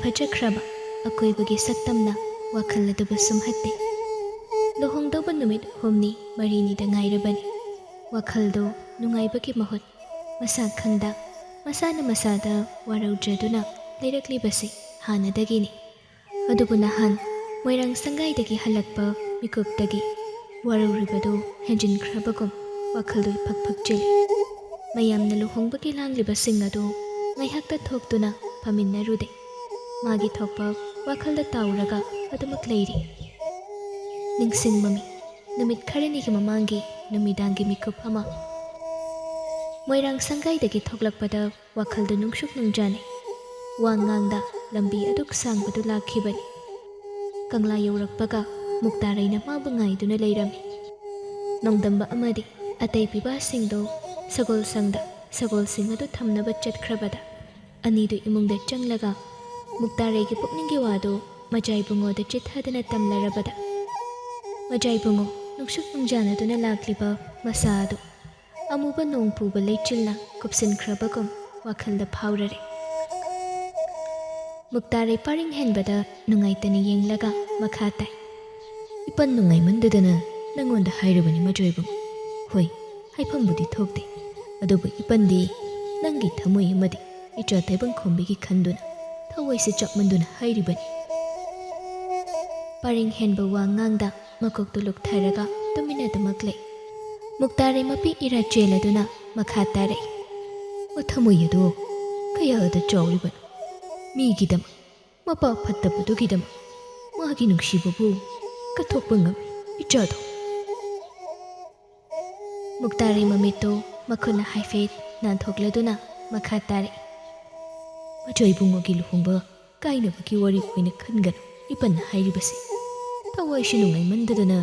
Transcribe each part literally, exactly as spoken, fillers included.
ꯐꯖꯈ꯭ꯔꯕ ꯑꯀꯣꯏꯕꯒꯤ ꯁꯛꯇꯝꯅ ꯋꯥꯈꯜ ꯑꯗꯨꯕꯨ ꯁꯨꯝꯍꯠꯇꯦ꯫ ꯂꯨꯍꯣꯡꯗꯧꯕ ꯅꯨꯃꯤꯠ ꯍꯨꯝꯅꯤ ꯃꯔꯤꯅꯤꯗ ꯉꯥꯏꯔꯕꯅꯤ꯫ ꯋꯥꯈꯜꯗꯨ ꯅꯨꯡꯉꯥꯏꯕꯒꯤ ꯃꯍꯨꯠ ꯃꯁꯥ ꯈꯪꯗ ꯃꯁꯥꯅ ꯃꯁꯥꯗ ꯋꯥꯔꯧꯖꯗꯨꯅ ꯂꯩꯔꯛꯂꯤꯕꯁꯤ ꯍꯥꯟꯅꯗꯒꯤꯅꯤ꯫ ꯑꯗꯨꯕꯨ ꯅꯍꯥꯟ ꯃꯣꯏꯔꯥꯡ ꯁꯪꯒꯥꯏꯗꯒꯤ ꯍꯜꯂꯛꯄ ꯃꯤꯀꯨꯞꯇꯒꯤ ꯋꯥꯔꯧꯔꯤꯕꯗꯨ ꯍꯦꯟꯖꯤꯟꯈ꯭ꯔꯕꯒꯨꯝ ꯋꯥꯈꯜꯗꯨ ꯏꯐꯛ ꯐꯛꯆꯤꯜꯂꯤ꯫ ꯃꯌꯥꯝꯅ ꯂꯨꯍꯣꯡꯕꯒꯤ ꯂꯥꯡꯂꯤꯕꯁꯤꯡ ꯑꯗꯨ ꯉꯥꯏꯍꯥꯛꯇ ꯊꯣꯛꯇꯨꯅ ꯐꯝꯃꯤꯟꯅꯔꯨꯗꯦ꯫ ꯃꯥꯒꯤ ꯊꯣꯛꯄ ꯋꯥꯈꯜꯗ ꯇꯥꯎꯔꯒ ꯑꯗꯨꯃꯛ ꯂꯩꯔꯤ꯫ ꯅꯤꯡꯁꯤꯡꯃꯃꯤ ꯅꯨꯃꯤꯠ ꯈꯔꯅꯤꯒꯤ ꯃꯃꯥꯡꯒꯤ ꯅꯨꯃꯤꯗꯥꯡꯒꯤ ꯃꯤꯀꯨꯞ ꯑꯃ꯫ ꯃꯣꯏꯔꯥꯡ ꯁꯪꯒꯥꯏꯗꯒꯤ ꯊꯣꯛꯂꯛꯄꯗ ꯋꯥꯈꯜꯗ ꯅꯨꯡꯁꯨꯛ ꯅꯨꯡꯖꯥꯅꯩ꯫ ꯋꯥ ꯉꯥꯡꯗ ꯂꯝꯕꯤ ꯑꯗꯨꯛ ꯁꯥꯡꯕꯗꯨ ꯂꯥꯛꯈꯤꯕꯅꯤ꯫ ꯀꯪꯂꯥ ꯌꯧꯔꯛꯄꯒ ꯃꯨꯛꯇꯥꯔꯩꯅ ꯃꯥꯕꯨ ꯉꯥꯏꯗꯨꯅ ꯂꯩꯔꯝꯃꯤ꯫ ꯅꯣꯡꯗꯝꯕ ꯑꯃꯗꯤ ꯑꯇꯩ ꯄꯤꯕꯥꯁꯤꯡꯗꯨ ꯁꯒꯣꯜꯁꯪꯗ ꯁꯒꯣꯜꯁꯤꯡ ꯑꯗꯨ ꯊꯝꯅꯕ ꯆꯠꯈ꯭ꯔꯕꯗ ꯑꯅꯤꯗꯨ ꯏꯃꯨꯡꯗ ꯆꯪꯂꯒ ꯃꯨꯛꯇꯥꯔꯩꯒꯤ ꯄꯨꯛꯅꯤꯡꯒꯤ ꯋꯥꯗꯨ ꯃꯖꯥꯏꯕꯨꯡꯉꯣꯗ ꯆꯤꯊꯗꯅ ꯇꯝꯂꯔꯕꯗ ꯃꯖꯥꯏꯕꯨꯡꯉꯣ ꯅꯨꯡꯁꯨꯛ ꯅꯨꯡꯖꯥꯅꯗꯨꯅ ꯂꯥꯛꯂꯤꯕ ꯃꯁꯥ ꯑꯗꯨ ꯑꯃꯨꯕ ꯅꯣꯡ ꯄꯨꯕ ꯂꯩꯆꯤꯜꯅ ꯀꯨꯞꯁꯤꯟꯈ꯭ꯔꯕꯒꯨꯝ ꯋꯥꯈꯜꯗ ꯐꯥꯎꯔꯔꯦ꯫ ꯃꯨꯛꯇꯥꯔꯩ ꯄꯔꯤꯡ ꯍꯦꯟꯕꯗ ꯅꯨꯡꯉꯥꯏꯇꯅ ꯌꯦꯡꯂꯒ ꯃꯈꯥ ꯇꯥꯏ꯫ "ꯏꯄꯟ ꯅꯨꯡꯉꯥꯏꯃꯟꯗꯗꯅ ꯅꯪꯉꯣꯟꯗ ꯍꯥꯏꯔꯕꯅꯤ ꯃꯖꯣꯏꯕꯨꯡ꯫ ꯍꯣꯏ, ꯍꯥꯏꯐꯝꯕꯨꯗꯤ ꯊꯣꯛꯇꯦ, ꯑꯗꯨꯕꯨ ꯏꯄꯟꯗꯤ ꯅꯪꯒꯤ ꯊꯃꯣꯏ ꯑꯃꯗꯤ ꯏꯆꯥ ꯇꯥꯏꯕꯪꯈꯣꯝꯕꯤꯒꯤ ꯈꯟꯗꯨꯅ ꯊꯋꯥꯏꯁꯦ ꯆꯥꯛꯃꯟꯗꯨꯅ ꯍꯥꯏꯔꯤꯕꯅꯤ꯫" ꯄꯔꯤꯡ ꯍꯦꯟꯕ ꯋꯥ ꯉꯥꯡꯗ ꯃꯀꯣꯛꯇꯨ ꯂꯨꯛꯊꯔꯒ ꯇꯨꯃꯤꯟꯅꯗꯨꯃꯛ ꯂꯩ꯫ ꯃꯨꯛꯇꯥꯔꯩ ꯃꯄꯤ ꯏꯔꯥ ꯆꯦꯜꯂꯗꯨꯅ ꯃꯈꯥ ꯇꯥꯔꯛꯏ꯫ "ꯃꯊꯃꯣꯏ ꯑꯗꯨ ꯀꯌꯥꯗ ꯆꯥꯎꯔꯤꯕꯅꯣ! ꯃꯤꯒꯤꯗꯃꯛ, ꯃꯄꯥ ꯐꯠꯇꯕꯗꯨꯒꯤꯗꯃꯛ ꯃꯥꯒꯤ ꯅꯨꯡꯁꯤꯕꯕꯨ ꯀꯠꯊꯣꯛꯄ ꯉꯝꯃꯤ ꯏꯆꯥꯗꯣ꯫" ꯃꯨꯛꯇꯥꯔꯩ ꯃꯃꯤꯠꯇꯨ ꯃꯈꯨꯠꯅ ꯍꯥꯏꯐꯦꯠ ꯅꯥꯟꯊꯣꯛꯂꯗꯨꯅ ꯃꯈꯥ ꯇꯥꯔꯛꯏ꯫ "ꯃꯆꯥ ꯏꯕꯨꯡꯉꯣꯒꯤ ꯂꯨꯍꯣꯡꯕ ꯀꯥꯏꯅꯕꯒꯤ ꯋꯥꯔꯤ ꯑꯣꯏꯅ ꯈꯟꯒꯅꯨ ꯏꯄꯟꯅ ꯍꯥꯏꯔꯤꯕꯁꯤ꯫ ꯊꯋꯥꯏꯁꯤ ꯅꯨꯡꯉꯥꯏꯃꯟꯗꯗꯅ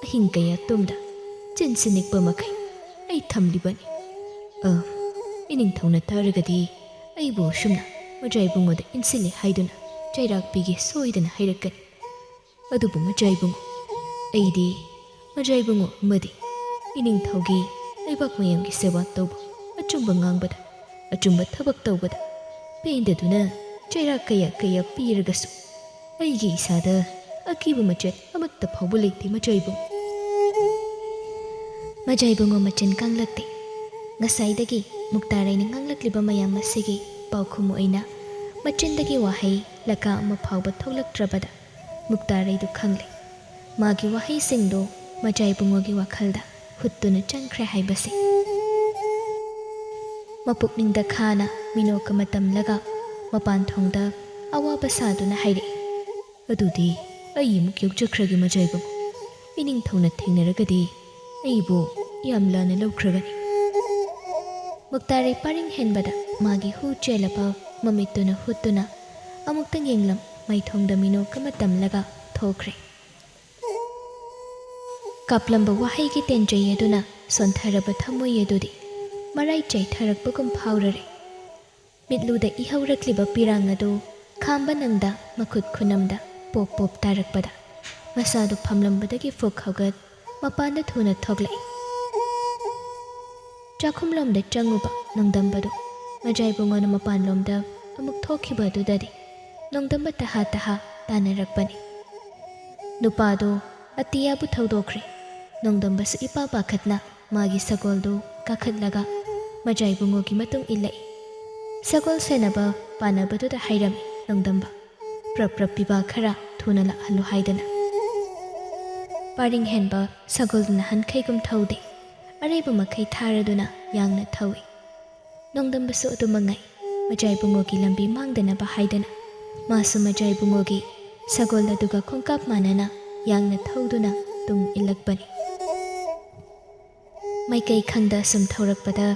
ꯑꯍꯤꯡ ꯀꯌꯥ ꯇꯨꯝꯗ ꯆꯤꯟꯁꯤ ꯅꯤꯛꯄ ꯃꯈꯩ ꯑꯩ ꯊꯝꯂꯤꯕꯅꯤ꯫ ꯑ, ꯏꯅꯤꯡꯊꯧꯅ ꯇꯥꯔꯒꯗꯤ ꯑꯩꯕꯨ ꯑꯁꯨꯝꯅ ꯃꯖꯥꯏꯕꯨꯡꯉꯣꯗ ꯏꯟꯁꯤꯜꯂꯦ ꯍꯥꯏꯗꯨꯅ ꯆꯩꯔꯥꯛ ꯄꯤꯒꯦ ꯁꯣꯏꯗꯅ ꯍꯥꯏꯔꯛꯀꯅꯤ꯫ ꯑꯗꯨꯕꯨ ꯃꯖꯥꯏꯕꯨꯡꯉꯣ, ꯑꯩꯗꯤ ꯃꯖꯥꯏꯕꯨꯡꯉꯣ ꯑꯃꯗꯤ ꯏꯅꯤꯡꯊꯧꯒꯤ ꯂꯩꯕꯥꯛ ꯃꯌꯥꯝꯒꯤ ꯁꯦꯕꯥ ꯇꯧꯕ, ꯑꯆꯨꯝꯕ ꯉꯥꯡꯕꯗ, ꯑꯆꯨꯝꯕ ꯊꯕꯛ ꯇꯧꯕꯗ ꯄꯦꯟꯗꯗꯨꯅ ꯆꯩꯔꯥꯛ ꯀꯌꯥ ꯀꯌꯥ ꯄꯤꯔꯒꯁꯨ ꯑꯩꯒꯤ ꯏꯁꯥꯗ ꯑꯀꯤꯕ ꯃꯆꯦꯠ ꯑꯃꯠꯇ ꯐꯥꯎꯕ ꯂꯩꯇꯦ, ꯃꯖꯥꯏꯕꯨꯡ꯫ ꯃꯖꯥꯏꯕꯨꯡꯉꯣ ꯃꯆꯤꯟ ꯀꯥꯡꯂꯛꯇꯦ꯫ ꯉꯁꯥꯏꯗꯒꯤ ꯃꯨꯛꯇꯥꯔꯩꯅ ꯉꯥꯡꯂꯛꯂꯤꯕ ꯃꯌꯥꯝ ꯑꯁꯤꯒꯤ ꯄꯥꯎꯈꯨꯝ ꯑꯣꯏꯅ ꯃꯆꯤꯟꯗꯒꯤ ꯋꯥꯍꯩ ꯂꯀꯥ ꯑꯃ ꯐꯥꯎꯕ ꯊꯣꯛꯂꯛꯇ꯭ꯔꯕꯗ ꯃꯨꯛꯇꯥꯔꯩꯗꯨ ꯈꯪꯂꯦ꯫ ꯃꯥꯒꯤ ꯋꯥꯍꯩꯁꯤꯡꯗꯨ ꯃꯖꯥꯏꯕꯨꯡꯉꯣꯒꯤ ꯋꯥꯈꯜꯗ ꯍꯨꯠꯇꯨꯅ ꯆꯪꯈ꯭ꯔꯦ ꯍꯥꯏꯕꯁꯦ꯫ ꯃꯄꯨꯛꯅꯤꯡꯗ ꯈꯥꯅ ꯃꯤꯅꯣꯛ ꯑꯃ ꯇꯝꯂꯒ ꯃꯄꯥꯟ ꯊꯣꯡꯗ ꯑꯋꯥꯕ ꯁꯥꯗꯨꯅ ꯍꯥꯏꯔꯛꯏ, "ꯑꯗꯨꯗꯤ ꯑꯩ ꯑꯃꯨꯛ ꯌꯧꯖꯈ꯭ꯔꯒꯦ, ꯃꯖꯥꯏꯕꯨꯡꯉꯣ꯫ ꯏꯅꯤꯡꯊꯧꯅ ꯊꯦꯡꯅꯔꯒꯗꯤ ꯑꯩꯕꯨ ꯌꯥꯝ ꯂꯥꯟꯅ ꯂꯧꯈ꯭ꯔꯒꯅꯤ꯫" ꯃꯨꯛꯇꯥꯔꯩ ꯄꯔꯤꯡ ꯍꯦꯟꯕꯗ ꯃꯥꯒꯤ ꯍꯨ ꯆꯦꯜꯂꯕ ꯃꯃꯤꯠꯇꯨꯅ ꯍꯨꯠꯇꯨꯅ ꯑꯃꯨꯛꯇꯪ ꯌꯦꯡꯂꯝ ꯃꯥꯏꯊꯣꯡꯗ ꯃꯤꯅꯣꯛ ꯑꯃ ꯇꯝꯂꯒ ꯊꯣꯛꯈ꯭ꯔꯦ꯫ ꯀꯥꯞꯂꯝꯕ ꯋꯥꯍꯩꯒꯤ ꯇꯦꯟꯖꯩ ꯑꯗꯨꯅ ꯁꯣꯟꯊꯔꯕ ꯊꯃꯣꯏ ꯑꯗꯨꯗꯤ ꯃꯔꯥꯏ ꯆꯥꯏꯊꯔꯛꯄꯒꯨꯝ ꯐꯥꯎꯔꯔꯦ꯫ ꯃꯤꯠꯂꯨꯗ ꯏꯍꯧꯔꯛꯂꯤꯕ ꯄꯤꯔꯥꯡ ꯑꯗꯨ ꯈꯥꯝꯕ ꯅꯪꯗ ꯃꯈꯨꯠ ꯈꯨꯅꯝꯗ ꯄꯣꯞ ꯄꯣꯞ ꯇꯥꯔꯛꯄꯗ ꯃꯁꯥꯗꯨ ꯐꯝꯂꯝꯕꯗꯒꯤ ꯐꯨꯛ ꯍꯧꯒꯠ ꯃꯄꯥꯟꯗ ꯊꯨꯅ ꯊꯣꯛꯂꯛꯏ꯫ ꯆꯥꯛꯈꯨꯝꯂꯣꯝꯗ ꯆꯪꯉꯨꯕ ꯅꯣꯡꯗꯝꯕꯗꯨ ꯃꯖꯥꯏꯕꯨꯡꯉꯣꯅ ꯃꯄꯥꯟꯂꯣꯝꯗ ꯑꯃꯨꯛ ꯊꯣꯛꯈꯤꯕ ꯑꯗꯨꯗꯗꯤ ꯅꯣꯡꯗꯝꯕ ꯇꯍꯥ ꯇꯍꯥ ꯇꯥꯟꯅꯔꯛꯄꯅꯤ꯫ ꯅꯨꯄꯥꯗꯨ ꯑꯇꯤꯌꯥꯕꯨ ꯊꯧꯗꯣꯛꯈ꯭ꯔꯦ꯫ ꯅꯣꯡꯗꯝꯕꯁꯨ ꯏꯄꯥ ꯄꯥꯈꯠꯅ ꯃꯥꯒꯤ ꯁꯒꯣꯜꯗꯨ ꯀꯥꯈꯠꯂꯒ ꯃꯖꯥꯏꯕꯨꯡꯉꯣꯒꯤ ꯃꯇꯨꯡ ꯏꯜꯂꯛꯏ꯫ ꯁꯒꯣꯜ ꯁꯦꯟꯅꯕ ꯄꯥꯟꯅꯕꯗꯨꯗ ꯍꯥꯏꯔꯝꯃꯤ ꯅꯣꯡꯗꯝꯕ, "ꯄ꯭ꯔꯞ ꯄ꯭ꯔꯞ ꯄꯤꯕ ꯈꯔ ꯊꯨꯅ ꯂꯥꯛꯍꯜꯂꯨ" ꯍꯥꯏꯗꯅ꯫ ꯄꯥꯔꯤꯡ ꯍꯦꯟꯕ ꯁꯒꯣꯜꯗꯨꯅ ꯍꯟꯈꯩꯒꯨꯝ ꯊꯧꯗꯦ꯫ ꯑꯔꯩꯕ ꯃꯈꯩ ꯊꯥꯔꯗꯨꯅ ꯌꯥꯡꯅ ꯊꯧꯏ꯫ ꯅꯣꯡꯗꯝꯕꯁꯨ ꯑꯗꯨꯃꯉꯥꯏ, ꯃꯖꯥꯏꯕꯨꯡꯉꯣꯒꯤ ꯂꯝꯕꯤ ꯃꯥꯡꯗꯅꯕ ꯍꯥꯏꯗꯅ ꯃꯥꯁꯨ ꯃꯖꯥꯏꯕꯨꯡꯉꯣꯒꯤ ꯁꯒꯣꯜ ꯑꯗꯨꯒ ꯈꯣꯡꯀꯥꯞ ꯃꯥꯟꯅꯅ ꯌꯥꯡꯅ ꯊꯧꯗꯨꯅ ꯇꯨꯡ ꯏꯜꯂꯛꯄꯅꯤ꯫ ꯃꯥꯏꯀꯩ ꯈꯪꯗ ꯁꯨꯝ ꯊꯧꯔꯛꯄꯗ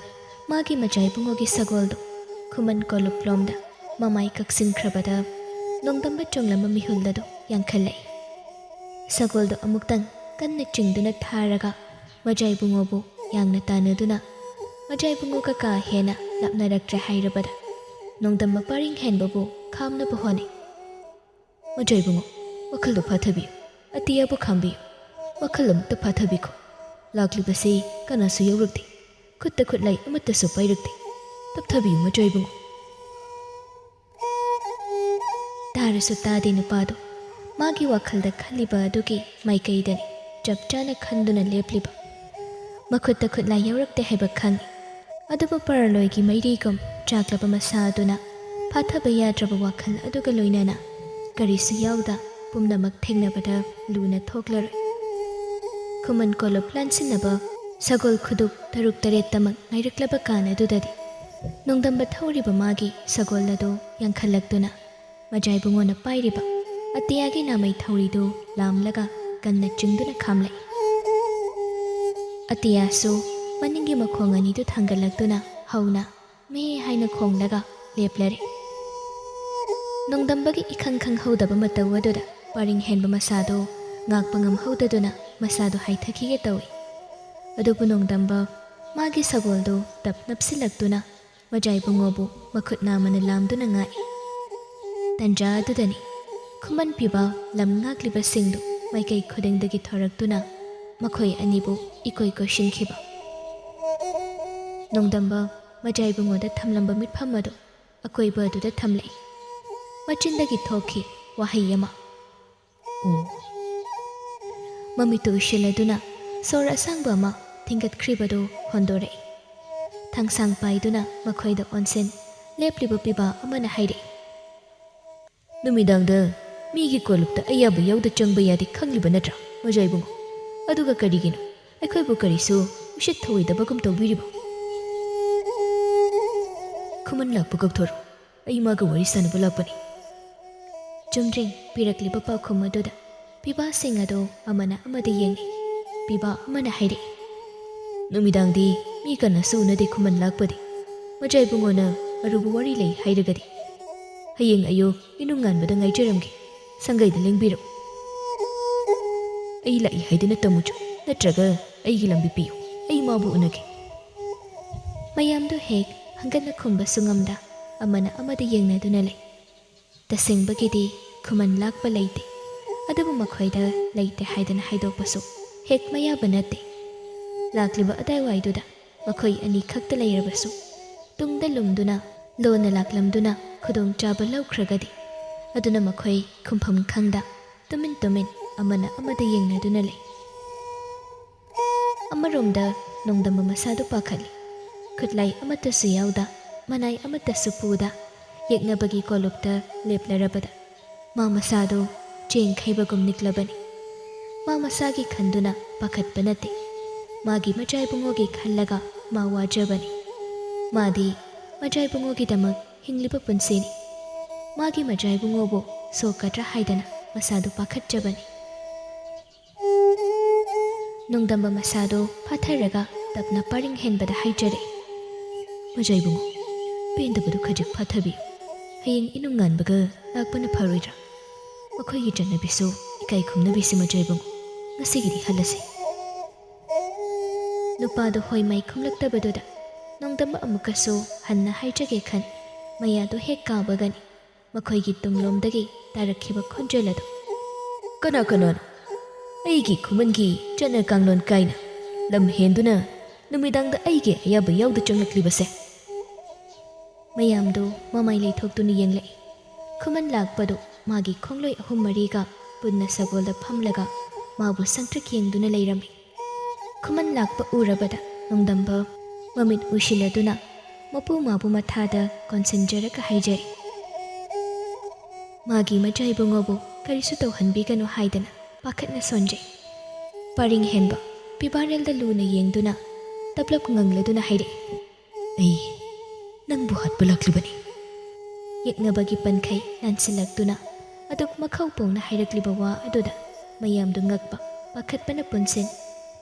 ꯃꯥꯒꯤ ꯃꯖꯥꯏꯕꯨꯡꯉꯣꯒꯤ ꯁꯒꯣꯜꯗꯨ ꯈꯨꯃꯟ ꯀꯣꯂꯨꯞꯂꯣꯝꯗ ꯃꯃꯥꯏ ꯀꯛꯁꯤꯟꯈ꯭ꯔꯕꯗ ꯅꯣꯡꯗꯝꯕ ꯆꯣꯡꯂꯝꯕ ꯃꯤꯍꯨꯜ ꯑꯗꯨ ꯌꯥꯡꯈꯠꯂꯛꯏ꯫ ꯁꯒꯣꯜꯗꯨ ꯑꯃꯨꯛꯇꯪ ꯀꯟꯅ ꯆꯤꯡꯗꯨꯅ ꯊꯥꯔꯒ ꯃꯖꯥꯏꯕꯨꯡꯉꯣꯕꯨ ꯌꯥꯡꯅ ꯇꯥꯟꯅꯗꯨꯅ ꯃꯖꯥꯏꯕꯨꯡꯉꯣꯒ ꯀꯥ ꯍꯦꯟꯅ ꯂꯥꯞꯅꯔꯛꯇ꯭ꯔꯦ ꯍꯥꯏꯔꯕꯗ ꯅꯣꯡꯗꯝꯕ ꯄꯔꯤꯡ ꯍꯦꯟꯕꯕꯨ ꯈꯥꯝꯅꯕ ꯍꯣꯠꯅꯩ꯫ "ꯃꯖꯥꯏꯕꯨꯡꯉꯣ, ꯋꯥꯈꯜꯗꯨ ꯐꯥꯊꯕꯤꯌꯨ, ꯑꯇꯤꯌꯥꯕꯨ ꯈꯥꯝꯕꯤꯌꯨ, ꯋꯥꯈꯜ ꯑꯃꯨꯛꯇ ꯐꯥꯊꯕꯤꯈꯣ꯫ ꯂꯥꯛꯂꯤꯕꯁꯤ ꯀꯅꯥꯁꯨ ꯌꯧꯔꯛꯇꯦ, ꯈꯨꯠꯇ ꯈꯨꯠꯂꯥꯏ ꯑꯃꯠꯇꯁꯨ ꯄꯥꯏꯔꯛꯇꯦ꯫ ꯇꯞꯊꯕꯤꯌꯨ, ꯃꯖꯥꯏꯕꯨꯡꯉꯣ꯫" ꯇꯥꯔꯁꯨ ꯇꯥꯗꯦ ꯅꯨꯄꯥꯗꯣ꯫ ꯃꯥꯒꯤ ꯋꯥꯈꯜꯗ ꯈꯜꯂꯤꯕ ꯑꯗꯨꯒꯤ ꯃꯥꯏꯀꯩꯗꯅꯤ ꯆꯞ ꯆꯥꯅ ꯈꯟꯗꯨꯅ ꯂꯦꯞꯂꯤꯕ꯫ ꯃꯈꯨꯠꯇ ꯈꯨꯠꯂꯥꯏ ꯌꯥꯎꯔꯛꯇꯦ ꯍꯥꯏꯕ ꯈꯪꯏ꯫ ꯑꯗꯨꯕꯨ ꯄꯔꯂꯣꯏꯒꯤ ꯃꯩꯔꯤꯒꯨꯝ ꯆꯥꯛꯂꯕ ꯃꯁꯥ ꯑꯗꯨꯅ ꯐꯥꯊꯕ ꯌꯥꯗ꯭ꯔꯕ ꯋꯥꯈꯜ ꯑꯗꯨꯒ ꯂꯣꯏꯅꯅ ꯀꯔꯤꯁꯨ ꯌꯥꯎꯗ ꯄꯨꯝꯅꯃꯛ ꯊꯦꯡꯅꯕꯗ ꯂꯨꯅ ꯊꯣꯛꯂꯔꯣꯏ꯫ ꯈꯨꯃꯟ ꯀꯣꯂꯨꯞ ꯂꯥꯟꯁꯤꯟꯅꯕ ꯁꯒꯣꯜ ꯈꯨꯗꯨꯞ ꯇꯔꯨꯛ ꯇꯔꯦꯠꯇꯃꯛ ꯉꯥꯏꯔꯛꯂꯕ ꯀꯥꯟ ꯑꯗꯨꯗꯗꯤ ꯅꯣꯡꯗꯝꯕ ꯊꯧꯔꯤꯕ ꯃꯥꯒꯤ ꯁꯒꯣꯜ ꯑꯗꯨ ꯌꯥꯡꯈꯠꯂꯛꯇꯨꯅ ꯃꯖꯥꯏꯕꯨꯡꯉꯣꯅ ꯄꯥꯏꯔꯤꯕ ꯑꯇꯤꯌꯥꯒꯤ ꯅꯥꯃꯩ ꯊꯧꯔꯤꯗꯨ ꯂꯥꯝꯂꯒ ꯀꯟꯅ ꯆꯤꯡꯗꯨꯅ ꯈꯥꯝꯂꯛꯏ꯫ ꯑꯇꯤꯌꯥꯁꯨ ꯃꯅꯤꯡꯒꯤ ꯃꯈꯣꯡ ꯑꯅꯤꯗꯨ ꯊꯥꯡꯒꯠꯂꯛꯇꯨꯅ ꯍꯧꯅ ꯃꯦ ꯍꯥꯏꯅ ꯈꯣꯡꯂꯒ ꯂꯦꯞꯂꯔꯦ꯫ ꯅꯣꯡꯗꯝꯕꯒꯤ ꯏꯈꯪ ꯈꯪꯍꯧꯗꯕ ꯃꯇꯧ ꯑꯗꯨꯗ ꯄꯔꯤꯡ ꯍꯦꯟꯕ ꯃꯁꯥꯗꯨ ꯉꯥꯛꯄ ꯉꯝꯍꯧꯗꯗꯨꯅ ꯃꯁꯥꯗꯨ ꯍꯥꯏꯊꯈꯤꯒꯦ ꯇꯧꯏ꯫ ꯑꯗꯨꯕꯨ ꯅꯣꯡꯗꯝꯕ ꯃꯥꯒꯤ ꯁꯒꯣꯜꯗꯨ ꯇꯞ ꯅꯞꯁꯤꯜꯂꯛꯇꯨꯅ ꯃꯖꯥꯏꯕꯨꯡꯉꯣꯕꯨ ꯃꯈꯨꯠ ꯅꯥꯝꯃꯅ ꯂꯥꯝꯗꯨꯅ ꯉꯥꯛꯏ꯫ ꯇꯟꯖꯥ ꯑꯗꯨꯗꯅꯤ ꯈꯨꯃꯟ ꯄꯤꯕ ꯂꯝ ꯉꯥꯛꯂꯤꯕꯁꯤꯡꯗꯨ ꯃꯥꯏꯀꯩ ꯈꯨꯗꯤꯡꯗꯒꯤ ꯊꯣꯔꯛꯇꯨꯅ ꯃꯈꯣꯏ ꯑꯅꯤꯕꯨ ꯏꯀꯣꯏ ꯀꯣꯏꯁꯤꯟꯈꯤꯕ꯫ ꯅꯣꯡꯗꯝꯕ ꯃꯖꯥꯏꯕꯨꯡꯉꯣꯗ ꯊꯝꯂꯝꯕ ꯃꯤꯠꯐꯝ ꯑꯗꯨ ꯑꯀꯣꯏꯕ ꯑꯗꯨꯗ ꯊꯝꯂꯛꯏ꯫ ꯃꯆꯤꯟꯗꯒꯤ ꯊꯣꯛꯈꯤ ꯋꯥꯍꯩ ꯑꯃ, "ꯑꯣ"꯫ ꯃꯃꯤꯠꯇꯨ ꯎꯏꯁꯤꯜꯂꯗꯨꯅ ꯁꯣꯔ ꯑꯁꯥꯡꯕ ꯑꯃ ꯊꯤꯡꯒꯠꯈ꯭ꯔꯤꯕꯗꯨ ꯍꯣꯟꯗꯣꯔꯛꯏ꯫ ꯊꯥꯡꯁꯥꯡ ꯄꯥꯏꯗꯨꯅ ꯃꯈꯣꯏꯗ ꯑꯣꯟꯁꯤꯟ ꯂꯦꯞꯂꯤꯕ ꯄꯤꯕꯥ ꯑꯃꯅ ꯍꯥꯏꯔꯛꯏ, "ꯅꯨꯃꯤꯗꯥꯡꯗ ꯃꯤꯒꯤ ꯀꯣꯂꯨꯞꯇ ꯑꯌꯥꯕ ꯌꯥꯎꯗ ꯆꯪꯕ ꯌꯥꯗꯦ ꯈꯪꯂꯤꯕ ꯅꯠꯇ꯭ꯔꯥ, ꯃꯖꯥꯏꯕꯨꯡꯉꯣ? ꯑꯗꯨꯒ ꯀꯔꯤꯒꯤꯅꯣ ꯑꯩꯈꯣꯏꯕꯨ ꯀꯔꯤꯁꯨ ꯎꯁꯤꯠ ꯊꯧꯑꯣꯏꯗꯕꯒꯨꯝ ꯇꯧꯕꯤꯔꯤꯕ?" "ꯈꯨꯃꯟ ꯂꯥꯛꯄ ꯀꯧꯊꯣꯔꯛꯎ, ꯑꯩ ꯃꯥꯒ ꯋꯥꯔꯤ ꯁꯥꯟꯅꯕ ꯂꯥꯛꯄꯅꯤ"꯫ ꯆꯨꯝꯗ꯭ꯔꯤꯡ ꯄꯤꯔꯛꯂꯤꯕ ꯄꯥꯎꯈꯨꯝ ꯑꯗꯨꯗ ꯄꯤꯕꯥꯁꯤꯡ ꯑꯗꯨ ꯑꯃꯅ ꯑꯃꯗ ꯌꯦꯡꯅꯩ꯫ ꯄꯤꯕꯥ ꯑꯃꯅ ꯍꯥꯏꯔꯛꯏ, "ꯅꯨꯃꯤꯗꯥꯡꯗꯤ ꯃꯤ ꯀꯅꯥꯁꯨ ꯎꯅꯗꯦ ꯈꯨꯃꯟ ꯂꯥꯛꯄꯗꯤ꯫ ꯃꯖꯥꯏꯕꯨꯡꯉꯣꯅ ꯑꯔꯨꯕ ꯋꯥꯔꯤ ꯂꯩ ꯍꯥꯏꯔꯒꯗꯤ ꯍꯌꯦꯡ ꯑꯌꯨꯛ ꯏꯅꯨꯡ ꯉꯥꯟꯕꯗ ꯉꯥꯏꯖꯔꯝꯒꯦ꯫ ꯁꯪꯒꯩꯗ ꯂꯦꯡꯕꯤꯔꯛꯎ꯫ ꯑꯩ ꯂꯥꯛꯏ ꯍꯥꯏꯗꯨꯅ ꯇꯝꯃꯨꯆꯣ, ꯅꯠꯇ꯭ꯔꯒ ꯑꯩꯒꯤ ꯂꯝꯕꯤ ꯄꯤꯌꯨ, ꯑꯩ ꯃꯥꯕꯨ ꯎꯅꯒꯦ"꯫ ꯃꯌꯥꯝꯗꯨ ꯍꯦꯛ ꯍꯪꯒꯠꯅ ꯈꯨꯝꯕꯁꯨ ꯉꯝꯗ ꯑꯃꯅ ꯑꯃꯗ ꯌꯦꯡꯅꯗꯨꯅ ꯂꯩ꯫ ꯇꯁꯦꯡꯕꯒꯤꯗꯤ ꯈꯨꯃꯟ ꯂꯥꯛꯄ ꯂꯩꯇꯦ, ꯑꯗꯨꯕꯨ ꯃꯈꯣꯏꯗ ꯂꯩꯇꯦ ꯍꯥꯏꯗꯅ ꯍꯥꯏꯗꯣꯛꯄꯁꯨ ꯍꯦꯛ ꯃꯌꯥꯕ ꯅꯠꯇꯦ꯫ ꯂꯥꯛꯂꯤꯕ ꯑꯗꯥꯏꯋꯥꯏꯗꯨꯗ ꯃꯈꯣꯏ ꯑꯅꯤꯈꯛꯇ ꯂꯩꯔꯕꯁꯨ ꯇꯨꯡꯗ ꯂꯨꯝꯗꯨꯅ ꯂꯣꯟꯅ ꯂꯥꯛꯂꯝꯗꯨꯅ ꯈꯨꯗꯣꯡꯆꯥꯕ ꯂꯧꯈ꯭ꯔꯒꯗꯤ ꯑꯗꯨꯅ ꯃꯈꯣꯏ ꯈꯨꯝꯐꯝ ꯈꯪꯗ ꯇꯨꯃꯤꯟ ꯇꯨꯃꯤꯟ ꯑꯃꯅ ꯑꯃꯗ ꯌꯦꯡꯅꯗꯨꯅ ꯂꯩ꯫ ꯑꯃꯔꯣꯝꯗ ꯅꯣꯡꯗꯝꯕ ꯃꯁꯥꯗꯨ ꯄꯥꯈꯠꯂꯤ꯫ ꯈꯨꯠꯂꯥꯏ ꯑꯃꯠꯇꯁꯨ ꯌꯥꯎꯗ, ꯃꯅꯥꯏ ꯑꯃꯠꯇꯁꯨ ꯄꯨꯗ, ꯌꯦꯛꯅꯕꯒꯤ ꯀꯣꯂꯨꯞꯇ ꯂꯦꯞꯂꯔꯕꯗ ꯃꯥ ꯃꯁꯥꯗꯨ ꯆꯦꯡꯈꯩꯕꯒꯨꯝ ꯅꯤꯛꯂꯕꯅꯤ꯫ ꯃꯥ ꯃꯁꯥꯒꯤ ꯈꯟꯗꯨꯅ ꯄꯥꯈꯠꯄ ꯅꯠꯇꯦ, ꯃꯥꯒꯤ ꯃꯆꯥ ꯏꯕꯨꯡꯉꯣꯒꯤ ꯈꯜꯂꯒ ꯃꯥ ꯋꯥꯖꯕꯅꯤ꯫ ꯃꯥꯗꯤ ꯃꯆꯥ ꯏꯕꯨꯡꯉꯣꯒꯤꯗꯃꯛ ꯍꯤꯡꯂꯤꯕ ꯄꯨꯟꯁꯤꯅꯤ꯫ ꯃꯥꯒꯤ ꯃꯆꯥ ꯏꯕꯨꯡꯉꯣꯕꯨ ꯁꯣꯛꯀꯗ꯭ꯔꯥ ꯍꯥꯏꯗꯅ ꯃꯁꯥꯗꯨ ꯄꯥꯈꯠꯆꯕꯅꯤ꯫ ꯅꯣꯡꯗꯝꯕ ꯃꯁꯥꯗꯨ ꯐꯥꯊꯔꯒ ꯇꯞꯅ ꯄꯔꯤꯡ ꯍꯦꯟꯕꯗ ꯍꯥꯏꯖꯔꯛꯏ, "ꯃꯆꯥ ꯏꯕꯨꯡꯉꯣ, ꯄꯦꯟꯗꯕꯗꯨ ꯈꯖꯤꯛ ꯐꯥꯊꯕꯤꯌꯨ꯫ ꯍꯌꯦꯡ ꯏꯅꯨꯡ ꯉꯥꯟꯕꯒ ꯂꯥꯛꯄꯅ ꯐꯔꯣꯏꯗ꯭ꯔꯥ? ꯃꯈꯣꯏꯒꯤ ꯆꯠꯅꯕꯤꯁꯨ ꯏꯀꯥꯏ ꯈꯨꯝꯅꯕꯤꯁꯤ, ꯃꯆꯥ ꯏꯕꯨꯡꯉꯣ, ꯉꯁꯤꯒꯤꯗꯤ ꯍꯜꯂꯁꯤ꯫" ꯅꯨꯄꯥꯗꯨ ꯍꯣꯏ ꯃꯥꯏ ꯈꯨꯝꯂꯛꯇꯕꯗꯨꯗ ꯅꯣꯡꯗꯝꯕ ꯑꯃꯨꯛꯀꯁꯨ ꯍꯟꯅ ꯍꯥꯏꯖꯒꯦ ꯈꯟ ꯃꯌꯥꯗꯨ ꯍꯦꯛ ꯀꯥꯕꯒꯅꯤ ꯃꯈꯣꯏꯒꯤ ꯇꯨꯡꯂꯣꯝꯗꯒꯤ ꯇꯥꯔꯛꯈꯤꯕ ꯈꯣꯟꯖꯦꯜ ꯑꯗꯨ, "ꯀꯅꯥ ꯀꯅꯥꯅꯣ ꯑꯩꯒꯤ ꯈꯨꯃꯟꯒꯤ ꯆꯠꯅ ꯀꯥꯡꯂꯣꯟ ꯀꯥꯏꯅ ꯂꯝ ꯍꯦꯟꯗꯨꯅ ꯅꯨꯃꯤꯗꯥꯡꯗ ꯑꯩꯒꯤ ꯑꯌꯥꯕ ꯌꯥꯎꯗ ꯆꯪꯂꯛꯂꯤꯕꯁꯦ?" ꯃꯌꯥꯝꯗꯨ ꯃꯃꯥꯏ ꯂꯩꯊꯣꯛꯇꯨꯅ ꯌꯦꯡꯂꯛꯏ꯫ ꯈꯨꯃꯟ ꯂꯥꯛꯄꯗꯨ ꯃꯥꯒꯤ ꯈꯣꯡꯂꯣꯏ ꯑꯍꯨꯝ ꯃꯔꯤꯒ ꯄꯨꯟꯅ ꯁꯒꯣꯜꯗ ꯐꯝꯂꯒ ꯃꯥꯕꯨ ꯁꯪꯇ꯭ꯔꯤꯛ ꯌꯦꯡꯗꯨꯅ ꯂꯩꯔꯝꯃꯤ꯫ ꯈꯨꯃꯟ ꯂꯥꯛꯄ ꯎꯔꯕꯗ ꯅꯣꯡꯗꯝꯕ ꯃꯃꯤꯠ ꯎꯏꯁꯤꯜꯂꯗꯨꯅ ꯃꯄꯨ ꯃꯥꯕꯨ ꯃꯊꯥꯗ ꯀꯣꯟꯁꯤꯟꯖꯔꯒ ꯍꯥꯏꯖꯔꯤ, ꯃꯥꯒꯤ ꯃꯆꯥ ꯏꯕꯨꯡꯉꯣꯕꯨ ꯀꯔꯤꯁꯨ ꯇꯧꯍꯟꯕꯤꯒꯅꯨ ꯍꯥꯏꯗꯅ ꯄꯥꯈꯠꯅ ꯁꯣꯟꯖꯩ꯫ ꯄꯔꯤꯡ ꯍꯦꯟꯕ ꯄꯤꯕꯥꯔꯦꯜꯗ ꯂꯨꯅ ꯌꯦꯡꯗꯨꯅ ꯇꯞꯂꯞ ꯉꯪꯂꯗꯨꯅ ꯍꯥꯏꯔꯛꯏ, "ꯑꯩ ꯅꯪꯕꯨ ꯍꯥꯠꯄ ꯂꯥꯛꯂꯤꯕꯅꯤ꯫" ꯌꯦꯛꯅꯕꯒꯤ ꯄꯟꯈꯩ ꯂꯥꯟꯁꯤꯜꯂꯛꯇꯨꯅ ꯑꯗꯨꯛ ꯃꯈꯧ ꯄꯣꯡꯅ ꯍꯥꯏꯔꯛꯂꯤꯕ ꯋꯥ ꯑꯗꯨꯗ ꯃꯌꯥꯝꯗꯨ ꯉꯛꯄ, ꯄꯥꯈꯠꯄꯅ ꯄꯨꯟꯁꯤꯟ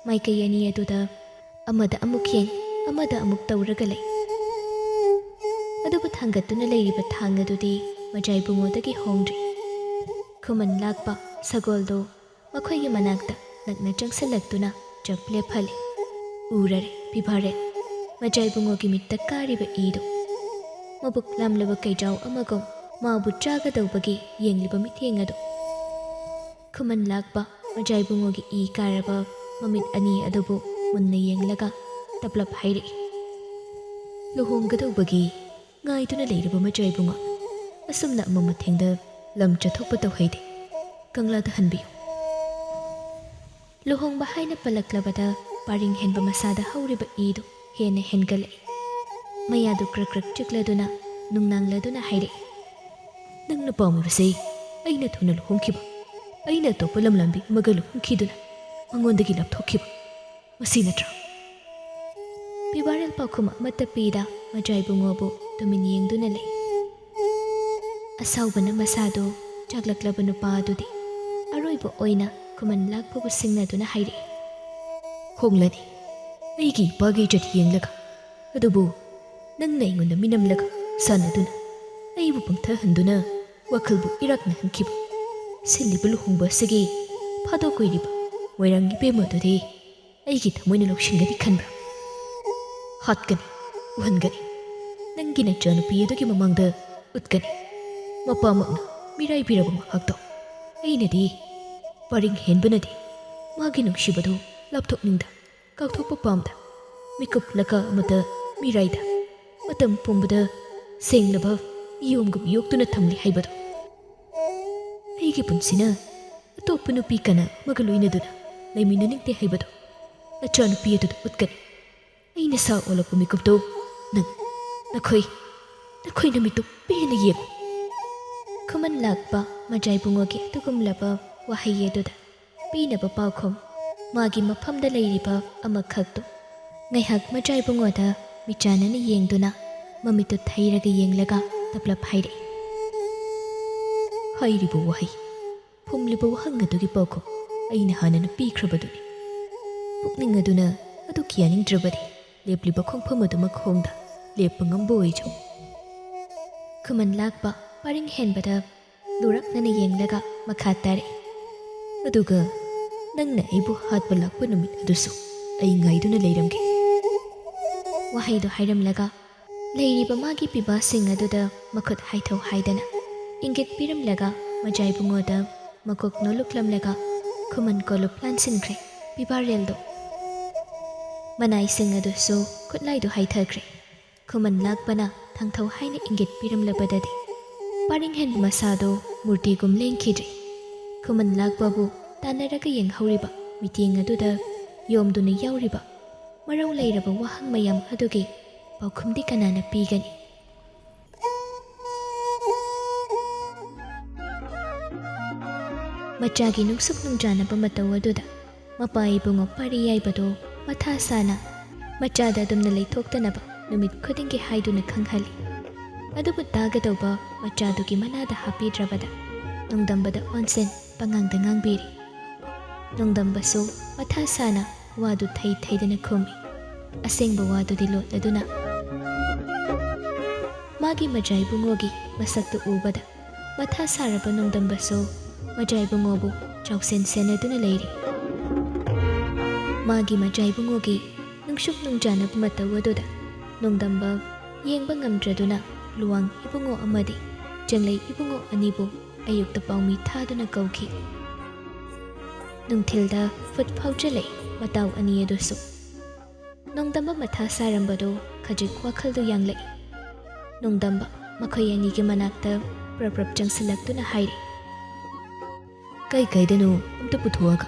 ꯃꯥꯏꯀꯩ ꯑꯅꯤ ꯑꯗꯨꯗ ꯑꯃꯗ ꯑꯃꯨꯛ ꯌꯦꯡ, ꯑꯃꯗ ꯑꯃꯨꯛ ꯇꯧꯔꯒ ꯂꯩ꯫ ꯑꯗꯨꯕꯨ ꯊꯥꯡꯒꯠꯇꯨꯅ ꯂꯩꯔꯤꯕ ꯊꯥꯡ ꯑꯗꯨꯗꯤ ꯃꯆꯥ ꯏꯕꯨꯡꯉꯣꯗꯒꯤ ꯍꯣꯡꯗ꯭ꯔꯤ꯫ ꯈꯨꯃꯟ ꯂꯥꯛꯄ ꯁꯒꯣꯜꯗꯨ ꯃꯈꯣꯏꯒꯤ ꯃꯅꯥꯛꯇ ꯅꯛꯅ ꯆꯪꯁꯤꯜꯂꯛꯇꯨꯅ ꯆꯞ ꯂꯦꯞꯍꯜꯂꯤ꯫ ꯎꯔꯔꯦ ꯄꯤꯕꯥꯔꯦꯜ, ꯃꯆꯥ ꯏꯕꯨꯡꯉꯣꯒꯤ ꯃꯤꯠꯇ ꯀꯥꯔꯤꯕ ꯏꯗꯨ꯫ ꯃꯕꯨꯛ ꯂꯥꯝꯂꯕ ꯀꯩꯖꯥꯎ ꯑꯃꯒꯨꯝ ꯃꯥꯕꯨ ꯆꯥꯒꯗꯧꯕꯒꯤ ꯌꯦꯡꯂꯤꯕ ꯃꯤꯠꯌꯦꯡ ꯑꯗꯨ꯫ ꯈꯨꯃꯟ ꯂꯥꯛꯄ ꯃꯆꯥ ꯏꯕꯨꯡꯉꯣꯒꯤ ꯏ ꯀꯥꯔꯕ ꯃꯃꯤꯠ ꯑꯅꯤ ꯑꯗꯨꯕꯨ ꯃꯨꯟꯅ ꯌꯦꯡꯂꯒ ꯇꯞꯂꯞ ꯍꯥꯏꯔꯛꯏ, "ꯂꯨꯍꯣꯡꯒꯗꯧꯕꯒꯤ ꯉꯥꯏꯗꯨꯅ ꯂꯩꯔꯕ ꯃꯆꯥ ꯏꯕꯨꯡꯉꯣ, ꯑꯁꯨꯝꯅ ꯑꯃ ꯃꯊꯦꯡꯗ ꯂꯝ ꯆꯠꯊꯣꯛꯄ ꯇꯧꯍꯩꯗꯦ꯫ ꯀꯪꯂꯥꯗ ꯍꯟꯕꯤꯌꯨ꯫ ꯂꯨꯍꯣꯡꯕ ꯍꯥꯏꯅ ꯄꯜꯂꯛꯂꯕꯗ ꯄꯥꯔꯤꯡ ꯍꯦꯟꯕ ꯃꯁꯥꯗ ꯍꯧꯔꯤꯕ ꯏꯗꯨ ꯍꯦꯟꯅ ꯍꯦꯟꯒꯠꯂꯛꯏ꯫ ꯃꯌꯥꯗꯨ ꯀ꯭ꯔꯛ ꯀ꯭ꯔꯛ ꯆꯤꯛꯂꯗꯨꯅ ꯅꯨꯡꯅꯥꯡꯂꯗꯨꯅ ꯍꯥꯏꯔꯛꯏ, "ꯅꯪꯅ ꯄꯥꯝꯃꯤꯕꯁꯤ ꯑꯩꯅ ꯊꯨꯅ ꯂꯨꯍꯣꯡꯈꯤꯕ, ꯑꯩꯅ ꯑꯇꯣꯞꯄ ꯂꯝꯂꯥꯟꯕꯤ ꯑꯃꯒ ꯂꯨꯍꯣꯡꯈꯤꯗꯨꯅ ꯃꯉꯣꯟꯗꯒꯤ ꯂꯥꯞꯊꯣꯛꯈꯤꯕ, ꯃꯁꯤ ꯅꯠꯇ꯭ꯔꯥ?" ꯄꯤꯕꯥꯔꯦꯜ ꯄꯥꯎꯈꯨꯝ ꯑꯃꯠꯇ ꯄꯤꯗ ꯃꯖꯥ ꯏꯕꯨꯡꯉꯣꯕꯨ ꯇꯨꯃꯤꯟ ꯌꯦꯡꯗꯨꯅ ꯂꯩ꯫ ꯑꯁꯥꯎꯕꯅ ꯃꯁꯥꯗꯨ ꯆꯥꯛꯂꯛꯂꯕ ꯅꯨꯄꯥ ꯑꯗꯨꯗꯤ ꯑꯔꯣꯏꯕ ꯑꯣꯏꯅ ꯈꯨꯃꯟ ꯂꯥꯛꯄꯕꯨ ꯁꯤꯡꯅꯗꯨꯅ ꯍꯥꯏꯔꯛꯏ, "ꯍꯣꯡꯂꯅꯤ, ꯑꯩꯒꯤ ꯏꯄꯥꯒꯤ ꯏꯖꯠ ꯌꯦꯡꯂꯒ꯫ ꯑꯗꯨꯕꯨ ꯅꯪꯅ ꯑꯩꯉꯣꯟꯗ ꯃꯤꯅꯝꯂꯒ ꯁꯥꯟꯅꯗꯨꯅ ꯑꯩꯕꯨ ꯄꯪꯊꯍꯟꯗꯨꯅ ꯋꯥꯈꯜꯕꯨ ꯏꯔꯥꯛꯅꯍꯟꯈꯤꯕ, ꯁꯤꯜꯂꯤꯕ ꯂꯨꯍꯣꯡꯕ ꯑꯁꯤꯒꯤ ꯐꯥꯗꯣꯛ ꯑꯣꯏꯔꯤꯕ ꯃꯣꯏꯔꯥꯡ ꯏꯕꯦꯝꯃ ꯑꯗꯨꯗꯤ ꯑꯩꯒꯤ ꯊꯃꯣꯏꯅ ꯂꯧꯁꯤꯟꯒꯅꯤ ꯈꯟꯕ꯭ꯔꯥ? ꯍꯥꯠꯀꯅꯤ, ꯎꯍꯟꯒꯅꯤ꯫ ꯅꯪꯒꯤ ꯅꯆꯥꯅꯨꯄꯤ ꯑꯗꯨꯒꯤ ꯃꯃꯥꯡꯗ ꯎꯠꯀꯅꯤ꯫ ꯃꯄꯥꯃꯛꯅ ꯃꯤꯔꯥꯏꯕꯤꯔꯕ ꯃꯍꯥꯛꯇꯣ꯫ ꯑꯩꯅꯗꯤ ꯄꯔꯤꯡ ꯍꯦꯟꯕꯅꯗꯤ ꯃꯥꯒꯤ ꯅꯨꯡꯁꯤꯕꯗꯨ ꯂꯥꯞꯊꯣꯛꯅꯤꯡꯗ, ꯀꯥꯎꯊꯣꯛꯄ ꯄꯥꯝꯗ, ꯃꯤꯀꯨꯞ ꯂꯀꯥ ꯑꯃꯇ ꯃꯤꯔꯥꯏꯗ, ꯃꯇꯝ ꯄꯨꯝꯕꯗ ꯁꯦꯡꯂꯕ ꯃꯤꯌꯣꯝꯒꯨꯝ ꯌꯣꯛꯇꯨꯅ ꯊꯝꯂꯤ ꯍꯥꯏꯕꯗꯣ꯫ ꯑꯩꯒꯤ ꯄꯨꯟꯁꯤꯅ ꯑꯇꯣꯞꯄ ꯅꯨꯄꯤ ꯀꯅꯥ ꯑꯃꯒ ꯂꯣꯏꯅꯗꯨꯅ ꯂꯩꯃꯤꯟꯅꯅꯤꯡꯗꯦ ꯍꯥꯏꯕꯗꯣ ꯅꯆꯥꯅꯨꯄꯤ ꯑꯗꯨꯗ ꯎꯠꯀꯅꯤ꯫ ꯑꯩꯅ ꯁꯥ ꯑꯣꯜꯂꯛꯄ ꯃꯤꯀꯨꯞꯇꯣ ꯅꯪ, ꯅꯈꯣꯏ, ꯅꯈꯣꯏ ꯅꯃꯤꯠꯇꯨ ꯄꯦꯟꯅ ꯌꯦꯡꯉꯨ꯫" ꯈꯨꯃꯟ ꯂꯥꯛꯄ ꯃꯖꯥ ꯏꯕꯨꯡꯉꯣꯒꯤ ꯑꯗꯨꯒꯨꯝꯂꯕ ꯋꯥꯍꯩ ꯑꯗꯨꯗ ꯄꯤꯅꯕ ꯄꯥꯎꯈꯨꯝ ꯃꯥꯒꯤ ꯃꯐꯝꯗ ꯂꯩꯔꯤꯕ ꯑꯃꯈꯛꯇꯨ ꯉꯥꯏꯍꯥꯛ ꯃꯖꯥ ꯏꯕꯨꯡꯉꯣꯗ ꯃꯤꯆꯥꯟꯅꯅ ꯌꯦꯡꯗꯨꯅ ꯃꯃꯤꯠꯇꯨ ꯊꯩꯔꯒ ꯌꯦꯡꯂꯒ ꯇꯞꯂꯞ ꯍꯥꯏꯔꯛꯏ, ꯍꯥꯏꯔꯤꯕ ꯋꯥꯍꯩ, ꯐꯨꯝꯂꯤꯕ ꯋꯥꯍꯪ ꯑꯗꯨꯒꯤ ꯄꯥꯎꯈꯨꯝ ꯑꯩꯅ ꯍꯥꯟꯅꯅ ꯄꯤꯈ꯭ꯔꯕꯗꯨꯅꯤ꯫ ꯄꯨꯛꯅꯤꯡ ꯑꯗꯨꯅ ꯑꯗꯨ ꯌꯥꯅꯤꯡꯗ꯭ꯔꯕꯗꯤ ꯂꯦꯞꯂꯤꯕ ꯈꯣꯡꯐꯝ ꯑꯗꯨꯃꯛ ꯍꯣꯡꯗ ꯂꯦꯞꯄ ꯉꯝꯕ ꯑꯣꯏꯖꯧ꯫ ꯈꯨꯃꯟ ꯂꯥꯛꯄ ꯄꯔꯤꯡ ꯍꯦꯟꯕꯗ ꯂꯨꯔꯛꯅꯅ ꯌꯦꯡꯂꯒ ꯃꯈꯥ ꯇꯥꯔꯛꯏ, ꯑꯗꯨꯒ ꯅꯪꯅ ꯑꯩꯕꯨ ꯍꯥꯠꯄ ꯂꯥꯛꯄ ꯅꯨꯃꯤꯠ ꯑꯗꯨꯁꯨ ꯑꯩ ꯉꯥꯏꯗꯨꯅ ꯂꯩꯔꯝꯒꯦ꯫ ꯋꯥꯍꯩꯗꯨ ꯍꯥꯏꯔꯝꯂꯒ ꯂꯩꯔꯤꯕ ꯃꯥꯒꯤ ꯄꯤꯕꯥꯁꯤꯡ ꯑꯗꯨꯗ ꯃꯈꯨꯠ ꯍꯥꯏꯊꯧ ꯍꯥꯏꯗꯅ ꯏꯪꯒꯤꯠ ꯄꯤꯔꯝꯂꯒ ꯃꯖꯥ ꯏꯕꯨꯡꯉꯣꯗ ꯃꯀꯣꯛ ꯅꯣꯜꯂꯨꯛꯂꯝꯂꯒ ꯈꯨꯃꯟ ꯀꯣꯂꯨꯞ ꯂꯥꯟꯁꯤꯟꯈ꯭ꯔꯦ ꯄꯤꯕꯥꯔꯦꯜꯗꯣ꯫ ꯃꯅꯥꯏꯁꯤꯡ ꯑꯗꯨꯁꯨ ꯈꯨꯠꯂꯥꯏꯗꯨ ꯍꯥꯏꯊꯈ꯭ꯔꯦ꯫ ꯈꯨꯃꯟ ꯂꯥꯛꯄꯅ ꯊꯥꯡꯊꯧ ꯍꯥꯏꯅ ꯏꯪꯒꯤꯠ ꯄꯤꯔꯝꯂꯕꯗꯗꯤ ꯄꯔꯤꯡ ꯍꯦꯟꯕ ꯃꯁꯥꯗꯣ ꯃꯨꯔꯇꯤꯒꯨꯝ ꯂꯦꯡꯈꯤꯗ꯭ꯔꯦ꯫ ꯈꯨꯃꯟ ꯂꯥꯛꯄꯕꯨ ꯇꯥꯟꯅꯔꯒ ꯌꯦꯡꯍꯧꯔꯤꯕ ꯃꯤꯠꯌꯦꯡ ꯑꯗꯨꯗ ꯌꯣꯝꯗꯨꯅ ꯌꯥꯎꯔꯤꯕ ꯃꯔꯧ ꯂꯩꯔꯕ ꯋꯥꯍꯪ ꯃꯌꯥꯝ ꯑꯗꯨꯒꯤ ꯄꯥꯎꯈꯨꯝꯗꯤ ꯀꯅꯥꯅ ꯄꯤꯒꯅꯤ? ꯃꯆꯥꯒꯤ ꯅꯨꯡꯁꯨꯛ ꯅꯨꯡꯖꯥꯅꯕ ꯃꯇꯧ ꯑꯗꯨꯗ ꯃꯄꯥ ꯏꯕꯨꯡꯉꯣ ꯄꯥꯔꯤ ꯌꯥꯏꯕꯗꯣ ꯃꯊꯥ ꯁꯥꯅ ꯃꯆꯥꯗ ꯑꯗꯨꯝꯅ ꯂꯩꯊꯣꯛꯇꯅꯕ ꯅꯨꯃꯤꯠ ꯈꯨꯗꯤꯡꯒꯤ ꯍꯥꯏꯗꯨꯅ ꯈꯪꯍꯜꯂꯤ꯫ ꯑꯗꯨꯕꯨ ꯇꯥꯒꯗꯧꯕ ꯃꯆꯥꯗꯨꯒꯤ ꯃꯅꯥꯗ ꯍꯥꯞꯄꯤꯗ꯭ꯔꯕꯗ ꯅꯣꯡꯗꯝꯕꯗ ꯑꯣꯟꯁꯤꯟ ꯄꯉꯥꯡꯗ ꯉꯥꯡꯕꯤꯔꯤ꯫ ꯅꯣꯡꯗꯝꯕꯁꯨ ꯃꯊꯥ ꯁꯥꯅ ꯋꯥꯗꯨ ꯊꯩ ꯊꯩꯗꯅ ꯈꯨꯝꯃꯤ꯫ ꯑꯁꯦꯡꯕ ꯋꯥꯗꯨꯗꯤ ꯂꯣꯠꯂꯗꯨꯅ꯫ ꯃꯥꯒꯤ ꯃꯆꯥ ꯏꯕꯨꯡꯉꯣꯒꯤ ꯃꯁꯛꯇꯨ ꯎꯕꯗ ꯃꯊꯥ ꯁꯥꯔꯕ ꯅꯣꯡꯗꯝꯕꯁꯨ ꯃꯆꯥ ꯏꯕꯨꯡꯉꯣꯕꯨ ꯆꯥꯎꯁꯦꯟ ꯁꯦꯟꯅꯗꯨꯅ ꯂꯩꯔꯤ꯫ ꯃꯥꯒꯤ ꯃꯆꯥ ꯏꯕꯨꯡꯉꯣꯒꯤ ꯅꯨꯡꯁꯨꯛ ꯅꯨꯡꯖꯥꯅꯕ ꯃꯇꯧ ꯑꯗꯨꯗ ꯅꯣꯡꯗꯝꯕ ꯌꯦꯡꯕ ꯉꯝꯗ꯭ꯔꯗꯨꯅ ꯂꯨꯋꯥꯡ ꯏꯕꯨꯡꯉꯣ ꯑꯃꯗꯤ ꯆꯦꯡꯂꯩ ꯏꯕꯨꯡꯉꯣ ꯑꯅꯤꯕꯨ ꯑꯌꯨꯛꯇ ꯄꯥꯎꯃꯤ ꯊꯥꯗꯨꯅ ꯀꯧꯈꯤ꯫ ꯅꯨꯡꯊꯤꯜꯗ ꯐꯨꯠ ꯐꯥꯎꯖꯤꯜꯂꯛꯏ ꯃꯇꯥꯎ ꯑꯅꯤ ꯑꯗꯨꯁꯨ꯫ ꯅꯣꯡꯗꯝꯕ ꯃꯊꯥ ꯁꯥꯔꯝꯕꯗꯨ ꯈꯖꯤꯛ ꯋꯥꯈꯜꯗꯨ ꯌꯥꯡꯂꯛꯏ꯫ ꯅꯣꯡꯗꯝꯕ ꯃꯈꯣꯏ ꯑꯅꯤꯒꯤ ꯃꯅꯥꯛꯇ ꯄ꯭ꯔꯞ ꯄ꯭ꯔꯞ ꯆꯪꯁꯤꯜꯂꯛꯇꯨꯅ ꯍꯥꯏꯔꯤ꯫ ꯀꯩ ꯀꯩꯗꯅꯣ ꯑꯝꯇ ꯄꯨꯊꯣꯛꯑꯒ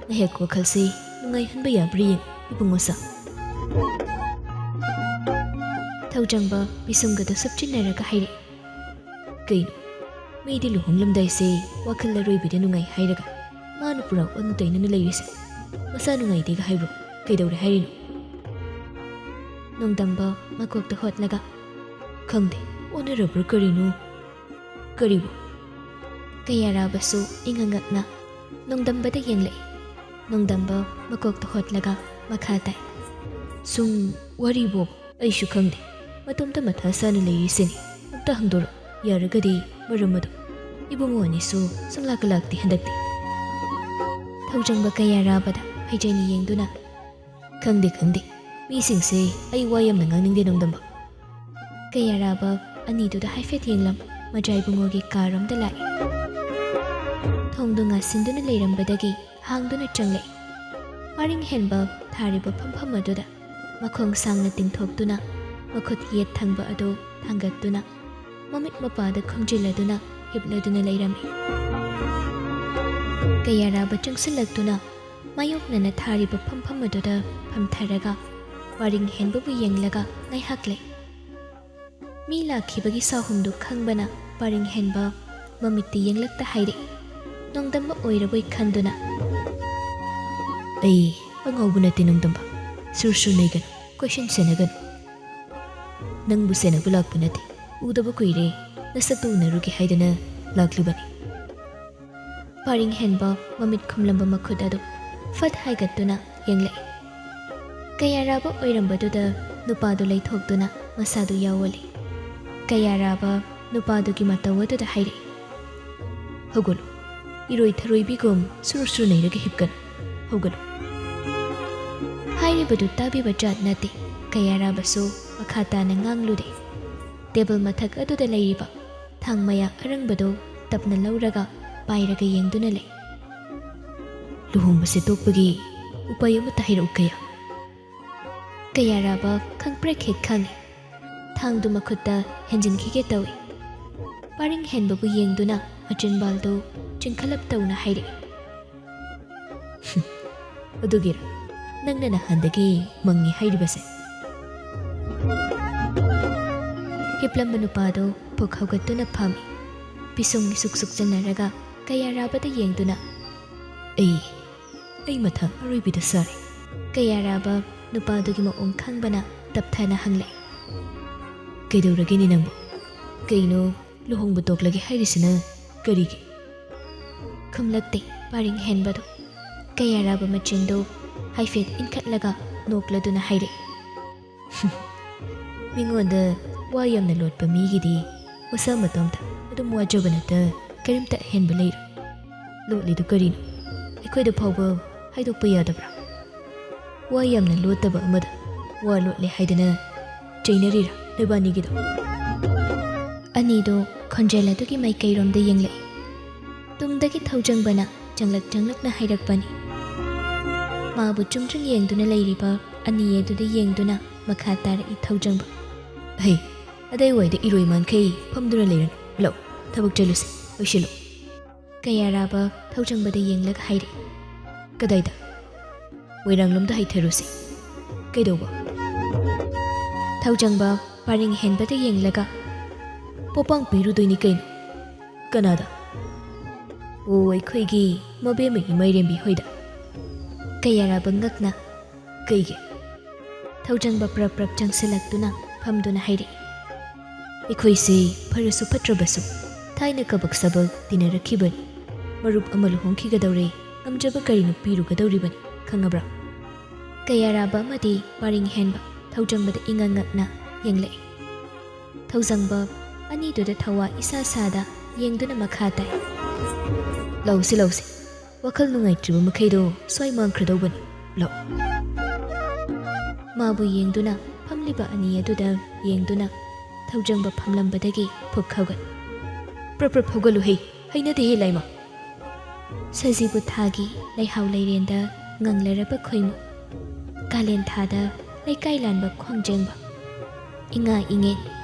ꯉꯥꯏꯍꯥꯛ ꯋꯥꯈꯜꯁꯤ ꯅꯨꯡꯉꯥꯏꯍꯟꯕ ꯌꯥꯕ꯭ꯔꯥ ꯌꯦꯡ ꯏꯕꯨꯡꯉꯣ ꯁꯥ꯫ ꯊꯧꯖꯪꯕ ꯄꯤꯁꯨꯝꯒꯗꯨ ꯁꯨꯞꯆꯤꯟꯅꯔꯒ ꯍꯥꯏꯔꯛꯏ꯫ ꯀꯩꯅꯣ? ꯃꯤꯗꯤ ꯂꯨꯍꯣꯡꯂꯝꯗꯥꯏꯁꯦ ꯋꯥꯈꯜ ꯑꯔꯣꯏꯕꯤꯗ ꯅꯨꯡꯉꯥꯏ ꯍꯥꯏꯔꯒ ꯃꯥꯅ ꯄꯨꯔꯥ ꯑꯣꯟꯅ ꯇꯩꯅꯅ ꯂꯩꯔꯤꯁꯦ꯫ ꯃꯁꯥ ꯅꯨꯡꯉꯥꯏꯇꯦꯒ ꯍꯥꯏꯕ꯭ꯔꯣ? ꯀꯩꯗꯧꯔꯦ ꯍꯥꯏꯔꯤꯅꯣ? ꯅꯣꯡꯗꯝꯕ ꯃꯀꯣꯛꯇ ꯍꯣꯠꯂꯒ, ꯈꯪꯗꯦ, ꯑꯣꯟꯅꯔꯕ꯭ꯔꯥ ꯀꯔꯤꯅꯣ? ꯀꯔꯤꯕꯨ? ꯀꯌꯥꯔꯥꯕꯁꯨ ꯏꯉꯛ ꯉꯛꯅ ꯅꯣꯡꯗꯝꯕꯗ ꯌꯦꯡꯂꯛꯏ꯫ ꯅꯣꯡꯗꯝꯕ ꯃꯀꯣꯛꯇ ꯍꯣꯠꯂꯒ ꯃꯈꯥ ꯇꯥꯏ꯫ ꯁꯨꯝ ꯋꯥꯔꯤꯕꯣ꯫ ꯑꯩꯁꯨ ꯈꯪꯗꯦ꯫ ꯃꯇꯣꯝꯇ ꯃꯊꯥ ꯁꯥꯅ ꯂꯩꯔꯤꯁꯤꯅꯤ꯫ ꯑꯝꯇ ꯍꯪꯗꯣꯔꯛꯑꯣ꯫ ꯌꯥꯔꯒꯗꯤ ꯃꯔꯝ ꯑꯗꯨ꯫ ꯏꯕꯨꯡꯉꯣ ꯑꯅꯤꯁꯨ ꯁꯨꯡꯂꯥꯛꯀ ꯂꯥꯛꯇꯦ ꯍꯟꯗꯛꯇꯤ꯫ ꯊꯧꯖꯪꯕ ꯀꯌꯥꯔꯥꯕꯗ ꯐꯩꯖꯩꯅ ꯌꯦꯡꯗꯨꯅ, ꯈꯪꯗꯦ, ꯈꯪꯗꯦ꯫ ꯃꯤꯁꯤꯡꯁꯦ ꯑꯩ ꯋꯥ ꯌꯥꯝꯅ ꯉꯥꯡꯅꯤꯡꯗꯦ ꯅꯣꯡꯗꯝꯕ꯫ ꯀꯌꯥꯔꯥꯕ ꯑꯅꯤꯗꯨꯗ ꯍꯥꯏꯐꯦꯠ ꯌꯦꯡꯂꯝ ꯃꯆꯥ ꯏꯕꯨꯡꯉꯣꯒꯤ ꯀꯥꯔꯣꯝꯗ ꯂꯥꯛꯏ꯫ ꯊꯣꯡꯗꯨ ꯉꯥꯁꯤꯟꯗꯨꯅ ꯂꯩꯔꯝꯕꯗꯒꯤ ꯍꯥꯡꯗꯨꯅ ꯆꯪꯂꯛꯏ꯫ ꯄꯥꯔꯤꯡ ꯍꯦꯟꯕ ꯊꯥꯔꯤꯕ ꯐꯝꯐꯝ ꯑꯗꯨꯗ ꯃꯈꯣꯡ ꯁꯥꯡꯅ ꯇꯤꯡꯊꯣꯛꯇꯨꯅ ꯃꯈꯨꯠ ꯌꯦꯠ ꯊꯪꯕ ꯑꯗꯨ ꯊꯥꯡꯒꯠꯇꯨꯅ ꯃꯃꯤꯠ ꯃꯄꯥꯗ ꯈꯨꯝꯖꯤꯜꯂꯗꯨꯅ ꯍꯤꯞꯂꯗꯨꯅ ꯂꯩꯔꯝꯃꯤ꯫ ꯀꯌꯥꯔꯥꯕ ꯆꯪꯁꯤꯜꯂꯛꯇꯨꯅ ꯃꯥꯌꯣꯛꯅꯅ ꯊꯥꯔꯤꯕ ꯐꯝꯐꯝ ꯑꯗꯨꯗ ꯐꯝꯊꯔꯒ ꯄꯥꯔꯤꯡ ꯍꯦꯟꯕꯕꯨ ꯌꯦꯡꯂꯒ ꯉꯥꯏꯍꯥꯛ ꯂꯩ꯫ ꯃꯤ ꯂꯥꯛꯈꯤꯕꯒꯤ ꯁꯥꯍꯨꯝꯗꯨ ꯈꯪꯕꯅ ꯄꯥꯔꯤꯡ ꯍꯦꯟꯕ ꯃꯃꯤꯠꯇ ꯌꯦꯡꯂꯛꯇ ꯍꯥꯏꯔꯛꯏ꯫ ꯅꯣꯡꯗꯝꯕ ꯑꯣꯏꯔꯕꯣꯏ ꯈꯟꯗꯨꯅ, "ꯑꯩ ꯑꯉꯥꯎꯕ ꯅꯠꯇꯦ ꯅꯣꯡꯗꯝꯕ, ꯁꯨꯔ ꯁꯨꯔ ꯅꯩꯒꯅꯨ, ꯀꯣꯏꯁꯦꯟ ꯁꯦꯟꯅꯒꯅꯨ꯫ ꯅꯪꯕꯨ ꯁꯦꯟꯅꯕ ꯂꯥꯛꯄ ꯅꯠꯇꯦ, ꯎꯗꯕ ꯀꯨꯏꯔꯦ, ꯅꯁꯛꯇꯨ ꯎꯅꯔꯨꯒꯦ ꯍꯥꯏꯗꯅ ꯂꯥꯛꯂꯤꯕꯅꯤ꯫" ꯄꯥꯔꯤꯡ ꯍꯦꯟꯕ ꯃꯃꯤꯠ ꯈꯨꯝꯂꯝꯕ ꯃꯈꯨꯠ ꯑꯗꯨ ꯐꯠ ꯍꯥꯏꯒꯠꯇꯨꯅ ꯌꯦꯡꯂꯛꯏ꯫ ꯀꯌꯥꯔꯥꯕ ꯑꯣꯏꯔꯝꯕꯗꯨꯗ ꯅꯨꯄꯥꯗꯨ ꯂꯩꯊꯣꯛꯇꯨꯅ ꯃꯁꯥꯗꯨ ꯌꯥꯎꯋꯜꯂꯤ꯫ ꯀꯌꯥꯔꯥꯕ ꯅꯨꯄꯥꯗꯨꯒꯤ ꯃꯇꯧ ꯑꯗꯨꯗ ꯍꯥꯏꯔꯛꯏ, "ꯍꯧꯒꯠꯂꯨ, ꯏꯔꯣꯏ ꯊꯔꯣꯏꯕꯤꯒꯨꯝ ꯁꯨꯔ ꯁꯨꯔ ꯅꯩꯔꯒ ꯍꯤꯞꯀꯅꯨ, ꯍꯧꯒꯠꯂꯨ꯫" ꯍꯥꯏꯔꯤꯕꯗꯨ ꯇꯥꯕꯤꯕ ꯖꯥꯠ ꯅꯠꯇꯦ꯫ ꯀꯌꯥꯔꯥꯕꯁꯨ ꯃꯈꯥ ꯇꯥꯅ ꯉꯥꯡꯂꯨꯗꯦ꯫ ꯇꯦꯕꯜ ꯃꯊꯛ ꯑꯗꯨꯗ ꯂꯩꯔꯤꯕ ꯊꯥꯡ ꯃꯌꯥ ꯑꯔꯪꯕꯗꯨ ꯇꯞꯅ ꯂꯧꯔꯒ ꯄꯥꯏꯔꯒ ꯌꯦꯡꯗꯨꯅ ꯂꯩ꯫ "ꯂꯨꯍꯣꯡꯕꯁꯦ ꯇꯣꯛꯄꯒꯤ ꯎꯄꯥꯏ ꯑꯃꯠꯇ ꯍꯥꯏꯔꯛꯎ ꯀꯌꯥ꯫" ꯀꯌꯥꯔꯥꯕ ꯈꯪꯄ꯭ꯔꯦꯛ ꯍꯦꯛ ꯈꯪꯏ꯫ ꯊꯥꯡꯗꯨ ꯃꯈꯨꯠꯇ ꯍꯦꯟꯖꯤꯟꯈꯤꯒꯦ ꯇꯧꯏ꯫ ꯄꯥꯔꯤꯡ ꯍꯦꯟꯕꯕꯨ ꯌꯦꯡꯗꯨꯅ ꯃꯆꯤꯟꯕꯥꯜꯗꯨ ꯆꯤꯡꯈꯠꯂꯞ ꯇꯧꯅ ꯍꯥꯏꯔꯛꯏ, "ꯑꯗꯨꯒꯤꯔ ꯅꯪꯅ ꯅꯍꯥꯟꯗꯒꯤ ꯃꯪꯉꯤ ꯍꯥꯏꯔꯤꯕꯁꯦ?" ꯍꯤꯞꯂꯝꯕ ꯅꯨꯄꯥꯗꯨ ꯄꯨꯛ ꯍꯧꯒꯠꯇꯨꯅ ꯐꯝꯃꯤ꯫ ꯄꯤꯁꯨꯝ ꯃꯤꯁꯨꯛ ꯁꯨꯛꯆꯟꯅꯔꯒ ꯀꯌꯥꯔꯥꯕꯗ ꯌꯦꯡꯗꯨꯅ, "ꯑꯩ, ꯑꯩ ꯃꯊꯥ ꯑꯔꯣꯏꯕꯤꯗ ꯁꯥꯔꯦ꯫" ꯀꯌꯥꯔꯥꯕ ꯅꯨꯄꯥꯗꯨꯒꯤ ꯃꯑꯣꯡ ꯈꯪꯕꯅ ꯇꯞꯊꯅ ꯍꯪꯂꯛꯏ, "ꯀꯩꯗꯧꯔꯒꯦꯅꯦ ꯅꯪꯕꯨ? ꯀꯩꯅꯣ ꯂꯨꯍꯣꯡꯕ ꯇꯣꯛꯂꯒꯦ ꯍꯥꯏꯔꯤꯁꯤꯅ ꯀꯔꯤꯒꯤ?" ꯈꯨꯝꯂꯛꯇꯦ ꯄꯥꯔꯤꯡ ꯍꯦꯟꯕꯗꯨ꯫ ꯀꯌꯥꯔꯥꯕ ꯃꯆꯤꯟꯗꯨ ꯍꯥꯏꯐꯦꯠ ꯏꯟꯈꯠꯂꯒ ꯅꯣꯛꯂꯗꯨꯅ ꯍꯥꯏꯔꯛꯏ, "ꯃꯤꯉꯣꯟꯗ ꯋꯥ ꯌꯥꯝꯅ ꯂꯣꯠꯄ ꯃꯤꯒꯤꯗꯤ ꯃꯁꯥ ꯃꯇꯣꯝꯇ ꯑꯗꯨꯝ ꯋꯥꯖꯕ ꯅꯠꯇ ꯀꯔꯤꯝꯇ ꯑꯍꯦꯟꯕ ꯂꯩꯔꯣꯏ꯫ ꯂꯣꯠꯂꯤꯗꯨ ꯀꯔꯤꯅꯣ? ꯑꯩꯈꯣꯏꯗ ꯐꯥꯎꯕ ꯍꯥꯏꯗꯣꯛꯄ ꯌꯥꯗꯕ꯭ꯔꯥ? ꯋꯥ ꯌꯥꯝꯅ ꯂꯣꯠꯇꯕ ꯑꯃꯗ ꯋꯥ ꯂꯣꯠꯂꯦ ꯍꯥꯏꯗꯅ ꯆꯩꯅꯔꯤꯔꯥ ꯅꯕꯥꯅꯤꯒꯤꯗꯣ?" ꯑꯅꯤꯗꯨ ꯈꯣꯟꯖꯦꯜ ꯑꯗꯨꯒꯤ ꯃꯥꯏꯀꯩꯔꯣꯝꯗ ꯌꯦꯡꯂꯛꯏ꯫ ꯇꯨꯡꯗꯒꯤ ꯊꯧꯖꯪꯕꯅ ꯆꯪꯂꯛ ꯆꯪꯂꯛꯅ ꯍꯥꯏꯔꯛꯄꯅꯤ꯫ ꯃꯥꯕꯨ ꯆꯨꯝꯗ꯭ꯔꯤꯡ ꯌꯦꯡꯗꯨꯅ ꯂꯩꯔꯤꯕ ꯑꯅꯤ ꯑꯗꯨꯗ ꯌꯦꯡꯗꯨꯅ ꯃꯈꯥ ꯇꯥꯔꯛꯏ ꯊꯧꯖꯪꯕ꯫ "ꯍꯩ, ꯑꯗꯥꯏꯋꯥꯏꯗ ꯏꯔꯣꯏ ꯃꯥꯟꯈꯩ ꯐꯝꯗꯨꯅ ꯂꯩꯔꯅꯨ꯫ ꯂꯥꯛꯎ, ꯊꯕꯛ ꯆꯠꯂꯨꯁꯦ, ꯂꯣꯏꯁꯤꯜꯂꯨ꯫ ꯀꯌꯥꯔꯥꯕ ꯊꯧꯖꯪꯕꯗ ꯌꯦꯡꯂꯒ ꯍꯥꯏꯔꯛꯏ꯫ ꯀꯗꯥꯏꯗ? ꯃꯣꯏꯔꯥꯡꯂꯣꯝꯗ ꯍꯥꯏꯊꯔꯨꯁꯦ꯫ ꯀꯩꯗꯧꯕ? ꯊꯧꯖꯪꯕ ꯄꯔꯦꯡ ꯍꯦꯟꯕꯗ ꯌꯦꯡꯂꯒ, ꯄꯣꯄꯥꯡ ꯄꯤꯔꯨꯗꯣꯏꯅꯤ ꯀꯩꯅꯣ꯫ ꯀꯅꯥꯗ? ꯑꯣ, ꯑꯩꯈꯣꯏꯒꯤ ꯃꯕꯦꯝꯃ ꯏꯃꯥꯏꯔꯦꯝꯕꯤ ꯍꯣꯏꯗ꯫ ꯀꯌꯥꯔꯥꯕ ꯉꯛꯅ, ꯀꯩꯒꯤ? ꯊꯧꯖꯪꯕ ꯄ꯭ꯔꯞ ꯄ꯭ꯔꯞ ꯆꯪꯁꯤꯜꯂꯛꯇꯨꯅ ꯐꯝꯗꯨꯅ ꯍꯥꯏꯔꯛꯏ꯫ ꯑꯩꯈꯣꯏꯁꯦ ꯐꯔꯁꯨ ꯐꯠꯇ꯭ꯔꯕꯁꯨ ꯊꯥꯏꯅ ꯀꯕꯛ ꯁꯕꯛ ꯇꯤꯟꯅꯔꯛꯈꯤꯕꯅꯤ꯫ ꯃꯔꯨꯞ ꯑꯃ ꯂꯨꯍꯣꯡꯈꯤꯒꯗꯧꯔꯦ, ꯉꯝꯖꯕ ꯀꯔꯤꯅꯣ ꯄꯤꯔꯨꯒꯗꯧꯔꯤꯕꯅꯤ, ꯈꯪꯉꯕ꯭ꯔꯥ? ꯀꯌꯥꯔꯥꯕ ꯑꯃꯗꯤ ꯄꯔꯦꯡ ꯍꯦꯟꯕ ꯊꯧꯖꯪꯕꯗ ꯏꯉꯛ ꯉꯛꯅ ꯌꯦꯡꯂꯛꯏ꯫ ꯊꯧꯖꯪꯕ ꯑꯅꯤꯗꯨꯗ ꯊꯋꯥ ꯏꯁꯥ ꯁꯥꯗ ꯌꯦꯡꯗꯨꯅ ꯃꯈꯥ ꯇꯥꯏ꯫ ꯂꯧꯁꯤ, ꯂꯧꯁꯤ꯫ ꯋꯥꯈꯜ ꯅꯨꯡꯉꯥꯏꯇ꯭ꯔꯤꯕ ꯃꯈꯩꯗꯣ ꯁ꯭ꯋꯥꯏ ꯃꯥꯡꯈ꯭ꯔꯗꯧꯕꯅꯤ꯫ ꯂꯧ꯫ ꯃꯥꯕꯨ ꯌꯦꯡꯗꯨꯅ ꯐꯝꯂꯤꯕ ꯑꯅꯤ ꯑꯗꯨꯗ ꯌꯦꯡꯗꯨꯅ ꯊꯧꯖꯪꯕ ꯐꯝꯂꯝꯕꯗꯒꯤ ꯐꯨꯛ ꯍꯧꯒꯠ꯫ ꯄ꯭ꯔꯞ ꯄ꯭ꯔꯞ ꯍꯧꯒꯠꯂꯨꯍꯦ, ꯍꯩꯅꯗꯦꯍꯦ ꯂꯥꯏꯃ꯫ ꯁꯖꯤꯕꯨ ꯊꯥꯒꯤ ꯂꯩꯍꯥꯎ ꯂꯩꯔꯦꯟꯗ ꯉꯪꯂꯔꯕ ꯈꯣꯏꯃꯨ꯫ ꯀꯥꯂꯦꯟ ꯊꯥꯗ ꯂꯩꯀꯥꯏ ꯂꯥꯟꯕ ꯈ꯭ꯋꯥꯡꯖꯦꯡꯕ꯫ ꯏꯉꯥ ꯏꯉꯦꯟ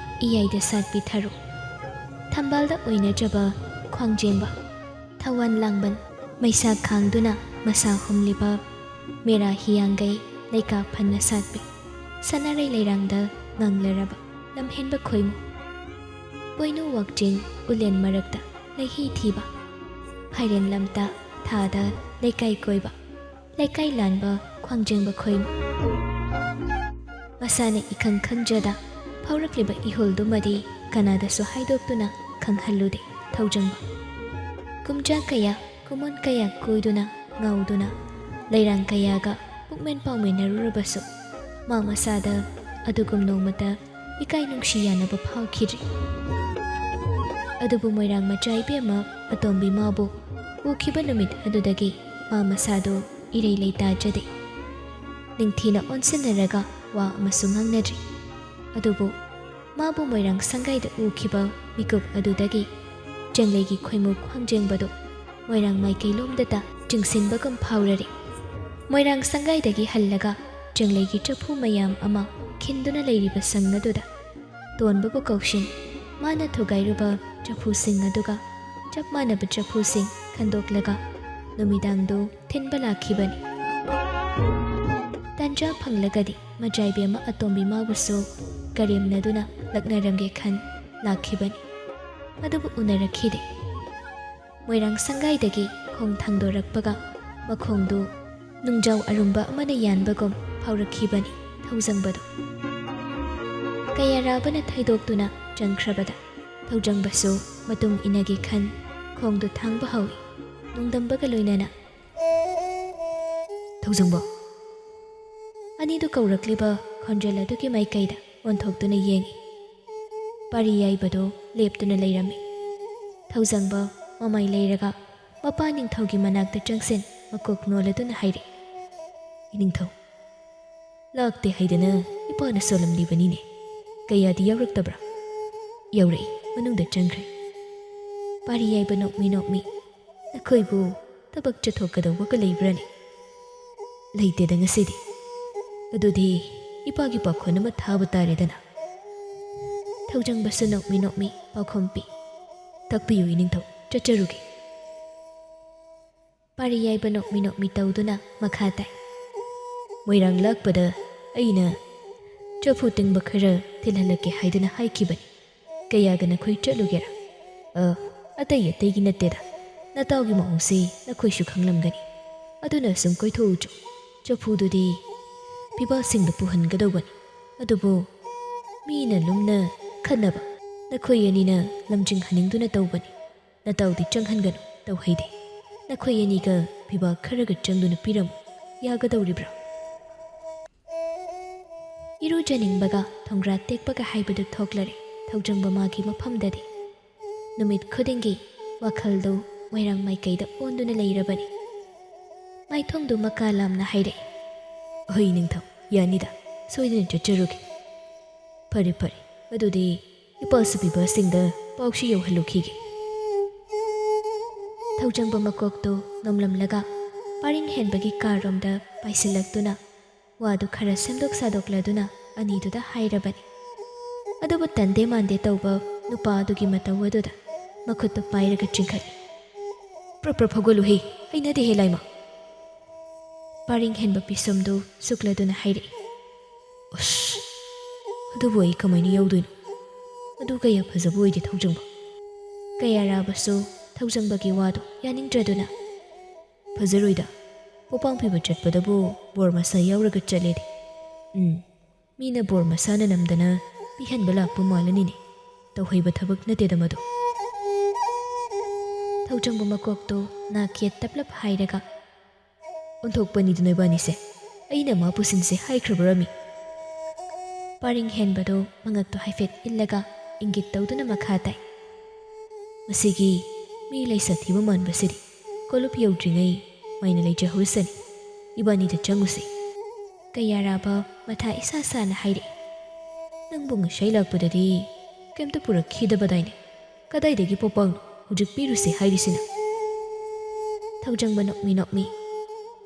ꯏꯌꯥꯏꯗ ꯁꯥꯠꯄꯤ ꯊꯔꯣ꯫ ꯊꯝꯕꯥꯜꯗ ꯑꯣꯏꯅꯖꯕ ꯈ꯭ꯋꯥꯡꯖꯦꯡꯕ꯫ ꯊꯋꯥꯟ ꯂꯥꯡꯕꯟ ꯃꯩꯁꯥ ꯈꯥꯡꯗꯨꯅ ꯃꯁꯥ ꯍꯨꯝꯂꯤꯕ ꯃꯦꯔꯥ ꯍꯤꯌꯥꯡꯒꯩ ꯂꯩꯀꯥ ꯐꯟꯅ ꯁꯥꯠꯄꯤ꯫ ꯁꯅꯥꯔꯩ ꯂꯩꯔꯥꯡꯗ ꯉꯪꯂꯔꯕ ꯂꯝꯍꯦꯟꯕ ꯈꯣꯏꯃꯨ꯫ ꯄꯣꯏꯅꯨ ꯋꯥꯛꯆꯤꯡ ꯎꯂꯦꯟ ꯃꯔꯛꯇ ꯂꯩꯍꯤ ꯊꯤꯕ꯫ ꯐꯥꯏꯔꯦꯟ ꯂꯝꯇꯥ ꯊꯥꯗ ꯂꯩꯀꯥꯏ ꯀꯣꯏꯕ꯫ ꯂꯩꯀꯥꯏ ꯂꯥꯟꯕ ꯈ꯭ꯋꯥꯡꯖꯦꯡꯕ ꯈꯣꯏꯃꯨ꯫ ꯃꯁꯥꯅ ꯏꯈꯪ ꯈꯪꯖꯗ ꯐꯥꯎꯔꯛꯂꯤꯕ ꯏꯍꯨꯜꯗꯨꯃꯗꯤ ꯀꯅꯥꯗꯁꯨ ꯍꯥꯏꯗꯣꯛꯇꯨꯅ ꯈꯪꯍꯜꯂꯨꯗꯦ ꯊꯧꯖꯪꯕ꯫ ꯀꯨꯝꯖꯥ ꯀꯌꯥ, ꯀꯨꯃꯣꯟ ꯀꯌꯥ ꯀꯣꯏꯗꯨꯅ ꯉꯥꯎꯗꯨꯅ ꯂꯩꯔꯥꯡ ꯀꯌꯥꯒ ꯄꯨꯛꯃꯦꯟ ꯄꯥꯎꯃꯤꯟꯅꯔꯨꯔꯕꯁꯨ ꯃꯥ ꯃꯁꯥꯗ ꯑꯗꯨꯒꯨꯝ ꯅꯣꯡꯃꯇ ꯏꯀꯥꯏ ꯅꯨꯡꯁꯤ ꯌꯥꯅꯕ ꯐꯥꯎꯈꯤꯗ꯭ꯔꯤ꯫ ꯑꯗꯨꯕꯨ ꯃꯣꯏꯔꯥꯡ ꯃꯆꯥ ꯏꯕꯦꯝꯃ ꯑꯇꯣꯝꯕꯤ ꯃꯥꯕꯨ ꯎꯈꯤꯕ ꯅꯨꯃꯤꯠ ꯑꯗꯨꯗꯒꯤ ꯃꯥ ꯃꯁꯥꯗꯨ ꯏꯔꯩ ꯂꯩꯇꯥꯖꯗꯦ꯫ ꯅꯤꯡꯊꯤꯅ ꯑꯣꯟꯁꯤꯟꯅꯔꯒ ꯋꯥ ꯑꯃꯁꯨ ꯉꯥꯡꯅꯗ꯭ꯔꯤ꯫ ꯑꯗꯨꯕꯨ ꯃꯥꯕꯨ ꯃꯣꯏꯔꯥꯡ ꯁꯪꯒꯥꯏꯗ ꯎꯈꯤꯕ ꯃꯤꯀꯨꯞ ꯑꯗꯨꯗꯒꯤ ꯆꯦꯡꯂꯩꯒꯤ ꯈꯣꯏꯃꯨ ꯈ꯭ꯋꯥꯡꯖꯦꯡꯕꯗꯨ ꯃꯣꯏꯔꯥꯡ ꯃꯥꯏꯀꯩꯂꯣꯝꯗꯇ ꯆꯤꯡꯁꯤꯟꯕꯒꯨꯝ ꯐꯥꯎꯔꯔꯦ꯫ ꯃꯣꯏꯔꯥꯡ ꯁꯪꯒꯥꯏꯗꯒꯤ ꯍꯜꯂꯒ ꯆꯦꯡꯂꯩꯒꯤ ꯆꯐꯨ ꯃꯌꯥꯝ ꯑꯃ ꯈꯤꯟꯗꯨꯅ ꯂꯩꯔꯤꯕ ꯁꯪ ꯑꯗꯨꯗ ꯇꯣꯟꯕꯕꯨ ꯀꯧꯁꯤꯟ, ꯃꯥꯅ ꯊꯨꯒꯥꯏꯔꯨꯕ ꯆꯐꯨꯁꯤꯡ ꯑꯗꯨꯒ ꯆꯞ ꯃꯥꯟꯅꯕ ꯆꯐꯨꯁꯤꯡ ꯈꯟꯗꯣꯛꯂꯒ ꯅꯨꯃꯤꯗꯥꯡꯗꯨ ꯊꯤꯟꯕ ꯂꯥꯛꯈꯤꯕꯅꯤ꯫ ꯇꯥꯟꯖꯥ ꯐꯪꯂꯒꯗꯤ ꯃꯖꯥꯏꯕꯤ ꯑꯃ ꯑꯇꯣꯝꯕꯤ ꯃꯥꯕꯨꯁꯨ ꯀꯔꯦꯝꯅꯗꯨꯅ ꯂꯛꯅꯔꯝꯒꯦ ꯈꯟ ꯂꯥꯛꯈꯤꯕꯅꯤ꯫ ꯑꯗꯨꯕꯨ ꯎꯅꯔꯛꯈꯤꯗꯦ꯫ ꯃꯣꯏꯔꯥꯡ ꯁꯪꯒꯥꯏꯗꯒꯤ ꯈꯣꯡ ꯊꯥꯡꯗꯣꯔꯛꯄꯒ ꯃꯈꯣꯡꯗꯨ ꯅꯨꯡꯖꯥꯎ ꯑꯔꯨꯝꯕ ꯑꯃꯅ ꯌꯥꯟꯕꯒꯨꯝ ꯐꯥꯎꯔꯛꯈꯤꯕꯅꯤ ꯊꯧꯖꯪꯕꯗꯨ꯫ ꯀꯌꯥꯔꯥꯕꯅ ꯊꯩꯗꯣꯛꯇꯨꯅ ꯆꯪꯈ꯭ꯔꯕꯗ ꯊꯧꯖꯪꯕꯁꯨ ꯃꯇꯨꯡ ꯏꯟꯅꯒꯦ ꯈꯟ ꯈꯣꯡꯗꯨ ꯊꯥꯡꯕ ꯍꯧꯏ꯫ ꯅꯣꯡꯗꯝꯕꯒ ꯂꯣꯏꯅꯅ, "ꯊꯧꯖꯪꯕ!" ꯑꯅꯤꯗꯨ ꯀꯧꯔꯛꯂꯤꯕ ꯈꯣꯟꯖꯦꯜ ꯑꯗꯨꯒꯤ ꯃꯥꯏꯀꯩꯗ ꯑꯣꯟꯊꯣꯛꯇꯨꯅ ꯌꯦꯡꯏ꯫ ꯄꯥꯔꯤ ꯌꯥꯏꯕꯗꯨ ꯂꯦꯞꯇꯨꯅ ꯂꯩꯔꯝꯃꯤ꯫ ꯊꯧꯖꯪꯕ ꯃꯃꯥꯏ ꯂꯩꯔꯒ ꯃꯄꯥ ꯅꯤꯡꯊꯧꯒꯤ ꯃꯅꯥꯛꯇ ꯆꯪꯁꯤꯟ ꯃꯀꯣꯛ ꯅꯣꯜꯂꯗꯨꯅ ꯍꯥꯏꯔꯤ, "ꯏꯅꯤꯡꯊꯧ, ꯂꯥꯛꯇꯦ ꯍꯥꯏꯗꯅ ꯏꯄꯥꯅ ꯁꯣꯜꯂꯝꯂꯤꯕꯅꯤꯅꯦ꯫ ꯀꯌꯥꯗꯤ ꯌꯥꯎꯔꯛꯇꯕ꯭ꯔꯥ?" "ꯌꯥꯎꯔꯛꯏ, ꯃꯅꯨꯡꯗ ꯆꯪꯈ꯭ꯔꯦ꯫" ꯄꯥꯔꯤ ꯌꯥꯏꯕ ꯅꯣꯛꯃꯤ ꯅꯣꯛꯃꯤ, "ꯅꯈꯣꯏꯕꯨ ꯊꯕꯛ ꯆꯠꯊꯣꯛꯀꯗꯧꯕꯒ ꯂꯩꯕ꯭ꯔꯥꯅꯦ?" "ꯂꯩꯇꯦꯗ ꯉꯁꯤꯗꯤ꯫" "ꯑꯗꯨꯗꯤ ꯏꯄꯥꯒꯤ ꯄꯥꯈꯣꯟ ꯑꯃ ꯊꯥꯕ ꯇꯥꯔꯦꯗꯅ꯫" ꯊꯧꯖꯪꯕꯁꯨ ꯅꯣꯛꯃꯤ ꯅꯣꯛꯃꯤ ꯄꯥꯎꯈꯨꯝ ꯄꯤ, "ꯇꯥꯛꯄꯤꯌꯨ ꯏꯅꯤꯡꯊꯧ, ꯆꯠꯆꯔꯨꯒꯦ꯫" ꯄꯥꯔꯤ ꯌꯥꯏꯕ ꯅꯣꯛꯃꯤ ꯅꯣꯛꯃꯤ ꯇꯧꯗꯨꯅ ꯃꯈꯥ ꯇꯥꯏ, "ꯃꯣꯏꯔꯥꯡ ꯂꯥꯛꯄꯗ ꯑꯩꯅ ꯆꯐꯨ ꯇꯤꯡꯕ ꯈꯔ ꯊꯤꯜꯍꯜꯂꯛꯀꯦ ꯍꯥꯏꯗꯨꯅ ꯍꯥꯏꯈꯤꯕꯅꯤ꯫ ꯀꯌꯥꯒ ꯅꯈꯣꯏ ꯆꯠꯂꯨꯒꯦꯔꯥ?" "ꯑ, ꯑꯇꯩ ꯑꯇꯩꯒꯤ ꯅꯠꯇꯦꯗ, ꯅꯇꯥꯎꯒꯤ ꯃꯑꯣꯡꯁꯤ ꯅꯈꯣꯏꯁꯨ ꯈꯪꯂꯝꯒꯅꯤ꯫ ꯑꯗꯨꯅ ꯁꯨꯝ ꯀꯣꯏꯊꯣꯛꯎꯆꯣ꯫ ꯆꯐꯨꯗꯨꯗꯤ ꯐꯤꯕꯥꯁꯤꯡꯗ ꯄꯨꯍꯟꯒꯗꯧꯕꯅꯤ꯫ ꯑꯗꯨꯕꯨ ꯃꯤꯅ ꯂꯨꯝꯅ ꯈꯟꯅꯕ, ꯅꯈꯣꯏ ꯑꯅꯤꯅ ꯂꯝꯖꯤꯡꯍꯟꯅꯤꯡꯗꯨꯅ ꯇꯧꯕꯅꯤ꯫ ꯅꯇꯥꯎꯗꯤ ꯆꯪꯍꯟꯒꯅꯨ, ꯇꯧꯍꯩꯗꯦ꯫ ꯅꯈꯣꯏ ꯑꯅꯤꯒ ꯐꯤꯕꯥ ꯈꯔꯒ ꯆꯪꯗꯨꯅ ꯄꯤꯔꯝꯃꯨ, ꯌꯥꯒꯗꯧꯔꯤꯕ꯭ꯔꯥ?" ꯏꯔꯨꯖꯅꯤꯡꯕꯒ ꯊꯣꯡꯒ꯭ꯔꯥ ꯇꯦꯛꯄꯒ ꯍꯥꯏꯕꯗꯨ ꯊꯣꯛꯂꯔꯦ ꯊꯧꯖꯪꯕ ꯃꯥꯒꯤ ꯃꯐꯝꯗꯗꯤ꯫ ꯅꯨꯃꯤꯠ ꯈꯨꯗꯤꯡꯒꯤ ꯋꯥꯈꯜꯗꯨ ꯃꯣꯏꯔꯥꯡ ꯃꯥꯏꯀꯩꯗ ꯑꯣꯟꯗꯨꯅ ꯂꯩꯔꯕꯅꯤ꯫ ꯃꯥꯏꯊꯣꯡꯗꯨ ꯃꯀꯥ ꯂꯥꯝꯅ ꯍꯥꯏꯔꯛꯏ, "ꯍꯣꯏ ꯅꯤꯡꯊꯧ, ꯌꯥꯅꯤꯗ, ꯁꯣꯏꯗꯅ ꯆꯠꯆꯔꯨꯒꯦ꯫" "ꯐꯔꯦ ꯐꯔꯦ, ꯑꯗꯨꯗꯤ ꯏꯄꯥꯁꯨ ꯄꯤꯕꯁꯤꯡꯗ ꯄꯥꯎꯁꯤ ꯌꯧꯍꯜꯂꯨꯈꯤꯒꯦ꯫" ꯊꯧꯖꯪꯕ ꯃꯀꯣꯛꯇꯨ ꯅꯣꯝꯂꯝꯂꯒ ꯄꯥꯔꯤꯡ ꯍꯦꯟꯕꯒꯤ ꯀꯥꯔꯣꯝꯗ ꯄꯥꯏꯁꯤꯜꯂꯛꯇꯨꯅ ꯋꯥꯗꯨ ꯈꯔ ꯁꯦꯝꯗꯣꯛ ꯁꯥꯗꯣꯛꯂꯗꯨꯅ ꯑꯅꯤꯗꯨꯗ ꯍꯥꯏꯔꯕꯅꯤ꯫ ꯑꯗꯨꯕꯨ ꯇꯟꯗꯦ ꯃꯥꯟꯗꯦ ꯇꯧꯕ ꯅꯨꯄꯥ ꯑꯗꯨꯒꯤ ꯃꯇꯧ ꯑꯗꯨꯗ ꯃꯈꯨꯠꯇꯨ ꯄꯥꯏꯔꯒ ꯆꯤꯡꯈꯠꯂꯤ꯫ "ꯄ꯭ꯔꯞ ꯄ꯭ꯔꯞ ꯍꯧꯒꯠꯂꯨꯍꯦ, ꯍꯩꯅꯗꯦꯍꯦ ꯂꯥꯏꯃ!" ꯄꯥꯔꯤꯡ ꯍꯦꯟꯕ ꯄꯤꯁꯨꯝꯗꯨ ꯁꯨꯛꯂꯗꯨꯅ ꯍꯥꯏꯔꯛꯏ꯫ "ꯑꯁ, ꯑꯗꯨꯕꯨ ꯑꯩ ꯀꯃꯥꯏꯅ ꯌꯥꯎꯗꯣꯏꯅꯣ? ꯑꯗꯨ ꯀꯌꯥ ꯐꯖꯕ ꯑꯣꯏꯗꯦ ꯊꯧꯖꯪꯕ꯫" ꯀꯌꯥꯔꯥꯕꯁꯨ ꯊꯧꯖꯪꯕꯒꯤ ꯋꯥꯗꯨ ꯌꯥꯅꯤꯡꯗ꯭ꯔꯗꯨꯅ, "ꯐꯖꯔꯣꯏꯗ, ꯄꯣꯄꯥꯡ ꯄꯤꯕ ꯆꯠꯄꯗꯕꯨ ꯕꯣꯔ ꯃꯁꯥ ꯌꯥꯎꯔꯒ ꯆꯠꯂꯦꯗꯤ꯫ ꯎꯝ, ꯃꯤꯅ ꯕꯣꯔ ꯃꯁꯥꯅ ꯅꯝꯗꯅ ꯄꯤꯍꯟꯕ ꯂꯥꯛꯄ ꯃꯥꯜꯂꯅꯤꯅꯦ, ꯇꯧꯍꯩꯕ ꯊꯕꯛ ꯅꯠꯇꯦꯗ ꯃꯗꯨ꯫" ꯊꯧꯖꯪꯕ ꯃꯀꯣꯛꯇꯨ ꯅꯥꯈꯦꯠ ꯇꯞꯂꯞ ꯍꯥꯏꯔꯒ, "ꯑꯣꯟꯊꯣꯛꯄꯅꯤꯗ ꯅꯣꯏꯕꯥꯅꯤꯁꯦ, ꯑꯩꯅ ꯃꯥ ꯄꯨꯁꯤꯟꯁꯦ ꯍꯥꯏꯈ꯭ꯔꯕꯔꯃꯤ?" ꯄꯥꯔꯤꯡ ꯍꯦꯟꯕꯗꯨ ꯃꯉꯛꯇꯨ ꯍꯥꯏꯐꯦꯠ ꯏꯜꯂꯒ ꯏꯪꯒꯤꯠ ꯇꯧꯗꯨꯅ ꯃꯈꯥ ꯇꯥꯏ꯫ "ꯃꯁꯤꯒꯤ ꯃꯤ ꯂꯩꯁꯥ ꯊꯤꯕ ꯃꯥꯟꯕꯁꯤꯗꯤ ꯀꯣꯂꯨꯞ ꯌꯧꯗ꯭ꯔꯤꯉꯩ ꯃꯥꯏꯅ ꯂꯩꯖꯍꯧꯔꯁꯅꯤ, ꯏꯕꯥꯅꯤꯗ ꯆꯪꯉꯨꯁꯤ꯫" ꯀꯌꯥꯔꯥꯕ ꯃꯊꯥ ꯏꯁꯥ ꯁꯥꯅ ꯍꯥꯏꯔꯛꯏ꯫ "ꯅꯪꯕꯨ ꯉꯁꯥꯏ ꯂꯥꯛꯄꯗꯗꯤ ꯀꯩꯝꯇ ꯄꯨꯔꯛꯈꯤꯗꯕꯗꯥꯏꯅꯦ? ꯀꯗꯥꯏꯗꯒꯤ ꯄꯣꯄꯥꯡꯅꯣ ꯍꯧꯖꯤꯛ ꯄꯤꯔꯨꯁꯦ ꯍꯥꯏꯔꯤꯁꯤꯅ?" ꯊꯧꯖꯪꯕ ꯅꯣꯛꯃꯤ ꯅꯣꯛꯃꯤ,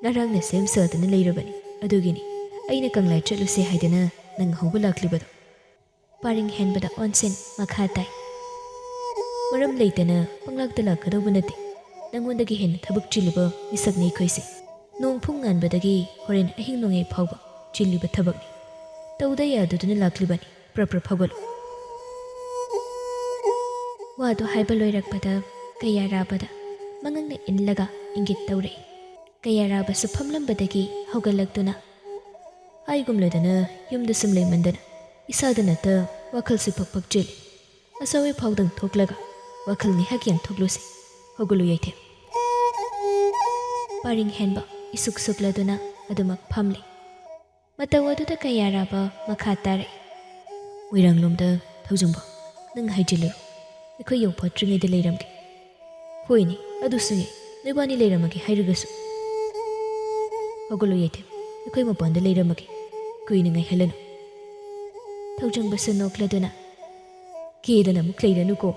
"ꯉꯔꯥꯡꯅ ꯁꯦꯝ ꯁꯥꯗꯅ ꯂꯩꯔꯕꯅꯤ, ꯑꯗꯨꯒꯤꯅꯤ ꯑꯩꯅ ꯀꯪꯂꯥ ꯆꯠꯂꯨꯁꯦ ꯍꯥꯏꯗꯅ ꯅꯪ ꯍꯧꯕ ꯂꯥꯛꯂꯤꯕꯗꯣ꯫" ꯄꯥꯔꯤꯡ ꯍꯦꯟꯕꯗ ꯑꯣꯟꯁꯤꯟ ꯃꯈꯥ ꯇꯥꯏ꯫ "ꯃꯔꯝ ꯂꯩꯇꯅ ꯄꯪꯂꯥꯛꯇ ꯂꯥꯛꯀꯗꯧꯕ ꯅꯠꯇꯦ꯫ ꯅꯪꯉꯣꯟꯗꯒꯤ ꯍꯦꯟꯅ ꯊꯕꯛ ꯆꯤꯜꯂꯤꯕ ꯃꯤꯁꯛꯅꯤ ꯑꯩꯈꯣꯏꯁꯦ꯫ ꯅꯣꯡ ꯐꯨꯡ ꯉꯥꯟꯕꯗꯒꯤ ꯍꯣꯔꯦꯟ ꯑꯍꯤꯡ ꯅꯣꯡꯌꯥꯏ ꯐꯥꯎꯕ ꯆꯤꯜꯂꯤꯕ ꯊꯕꯛꯅꯤ꯫ ꯇꯧꯗ ꯌꯥꯗꯗꯨꯅ ꯂꯥꯛꯂꯤꯕꯅꯤ꯫ ꯄ꯭ꯔꯞ ꯄ꯭ꯔꯞ ꯐꯒꯠꯂꯨ꯫" ꯋꯥꯗꯨ ꯍꯥꯏꯕ ꯂꯣꯏꯔꯛꯄꯗ ꯀꯌꯥꯔꯥꯕꯗ ꯃꯉꯛꯅ ꯏꯜꯂꯒ ꯏꯪꯒꯤꯠ ꯇꯧꯔꯛꯏ꯫ ꯀꯌꯥꯔꯥꯕꯁꯨ ꯐꯝꯂꯝꯕꯗꯒꯤ ꯍꯧꯒꯠꯂꯛꯇꯨꯅ, "ꯍꯥꯏꯒꯨꯝꯂꯗꯅ ꯌꯨꯝꯗ ꯁꯨꯝ ꯂꯩꯃꯟꯗꯅ ꯏꯁꯥꯗ ꯅꯠꯇ ꯋꯥꯈꯜꯁꯨ ꯐꯛ ꯐꯛ ꯆꯦꯜꯂꯤ꯫ ꯑꯁꯥꯋꯥꯏ ꯐꯥꯎꯗꯪ ꯊꯣꯛꯂꯒ ꯋꯥꯈꯜ ꯉꯥꯏꯍꯥꯛ ꯌꯥꯡꯊꯣꯛꯂꯨꯁꯤ꯫ ꯍꯧꯒꯠꯂꯨ ꯌꯥꯏꯊꯦꯝ꯫" ꯄꯥꯔꯤꯡ ꯍꯦꯟꯕ ꯏꯁꯨꯛ ꯁꯨꯛꯂꯗꯨꯅ ꯑꯗꯨꯃꯛ ꯐꯝꯂꯤ꯫ ꯃꯇꯧ ꯑꯗꯨꯗ ꯀꯌꯥꯔꯥꯕ ꯃꯈꯥ ꯇꯥꯔꯛꯏ꯫ "ꯃꯣꯏꯔꯥꯡꯂꯣꯝꯗ ꯊꯧꯖꯪꯕ, ꯅꯪ ꯍꯥꯏꯖꯤꯜꯂꯨꯔꯣ, ꯑꯩꯈꯣꯏ ꯌꯧꯐꯠꯇ꯭ꯔꯤꯉꯩꯗ ꯂꯩꯔꯝꯒꯦ꯫" "ꯍꯣꯏꯅꯦ, ꯑꯗꯨꯁꯨ ꯌꯥꯏ, ꯅꯣꯏꯕꯥꯅꯤ ꯂꯩꯔꯝꯃꯒꯦ ꯍꯥꯏꯔꯒꯁꯨ꯫" "ꯍꯧꯒꯠꯂꯣ ꯌꯥꯏꯊꯦꯝ, ꯑꯩꯈꯣꯏ ꯃꯄꯥꯟꯗ ꯂꯩꯔꯝꯃꯒꯦ, ꯀꯨꯏꯅ ꯉꯥꯏꯍꯜꯂꯅꯨ꯫" ꯊꯧꯖꯪꯕꯁꯨ ꯅꯣꯛꯂꯗꯨꯅ, "ꯀꯦꯗꯅ ꯑꯃꯨꯛ ꯂꯩꯔꯅꯨꯀꯣ,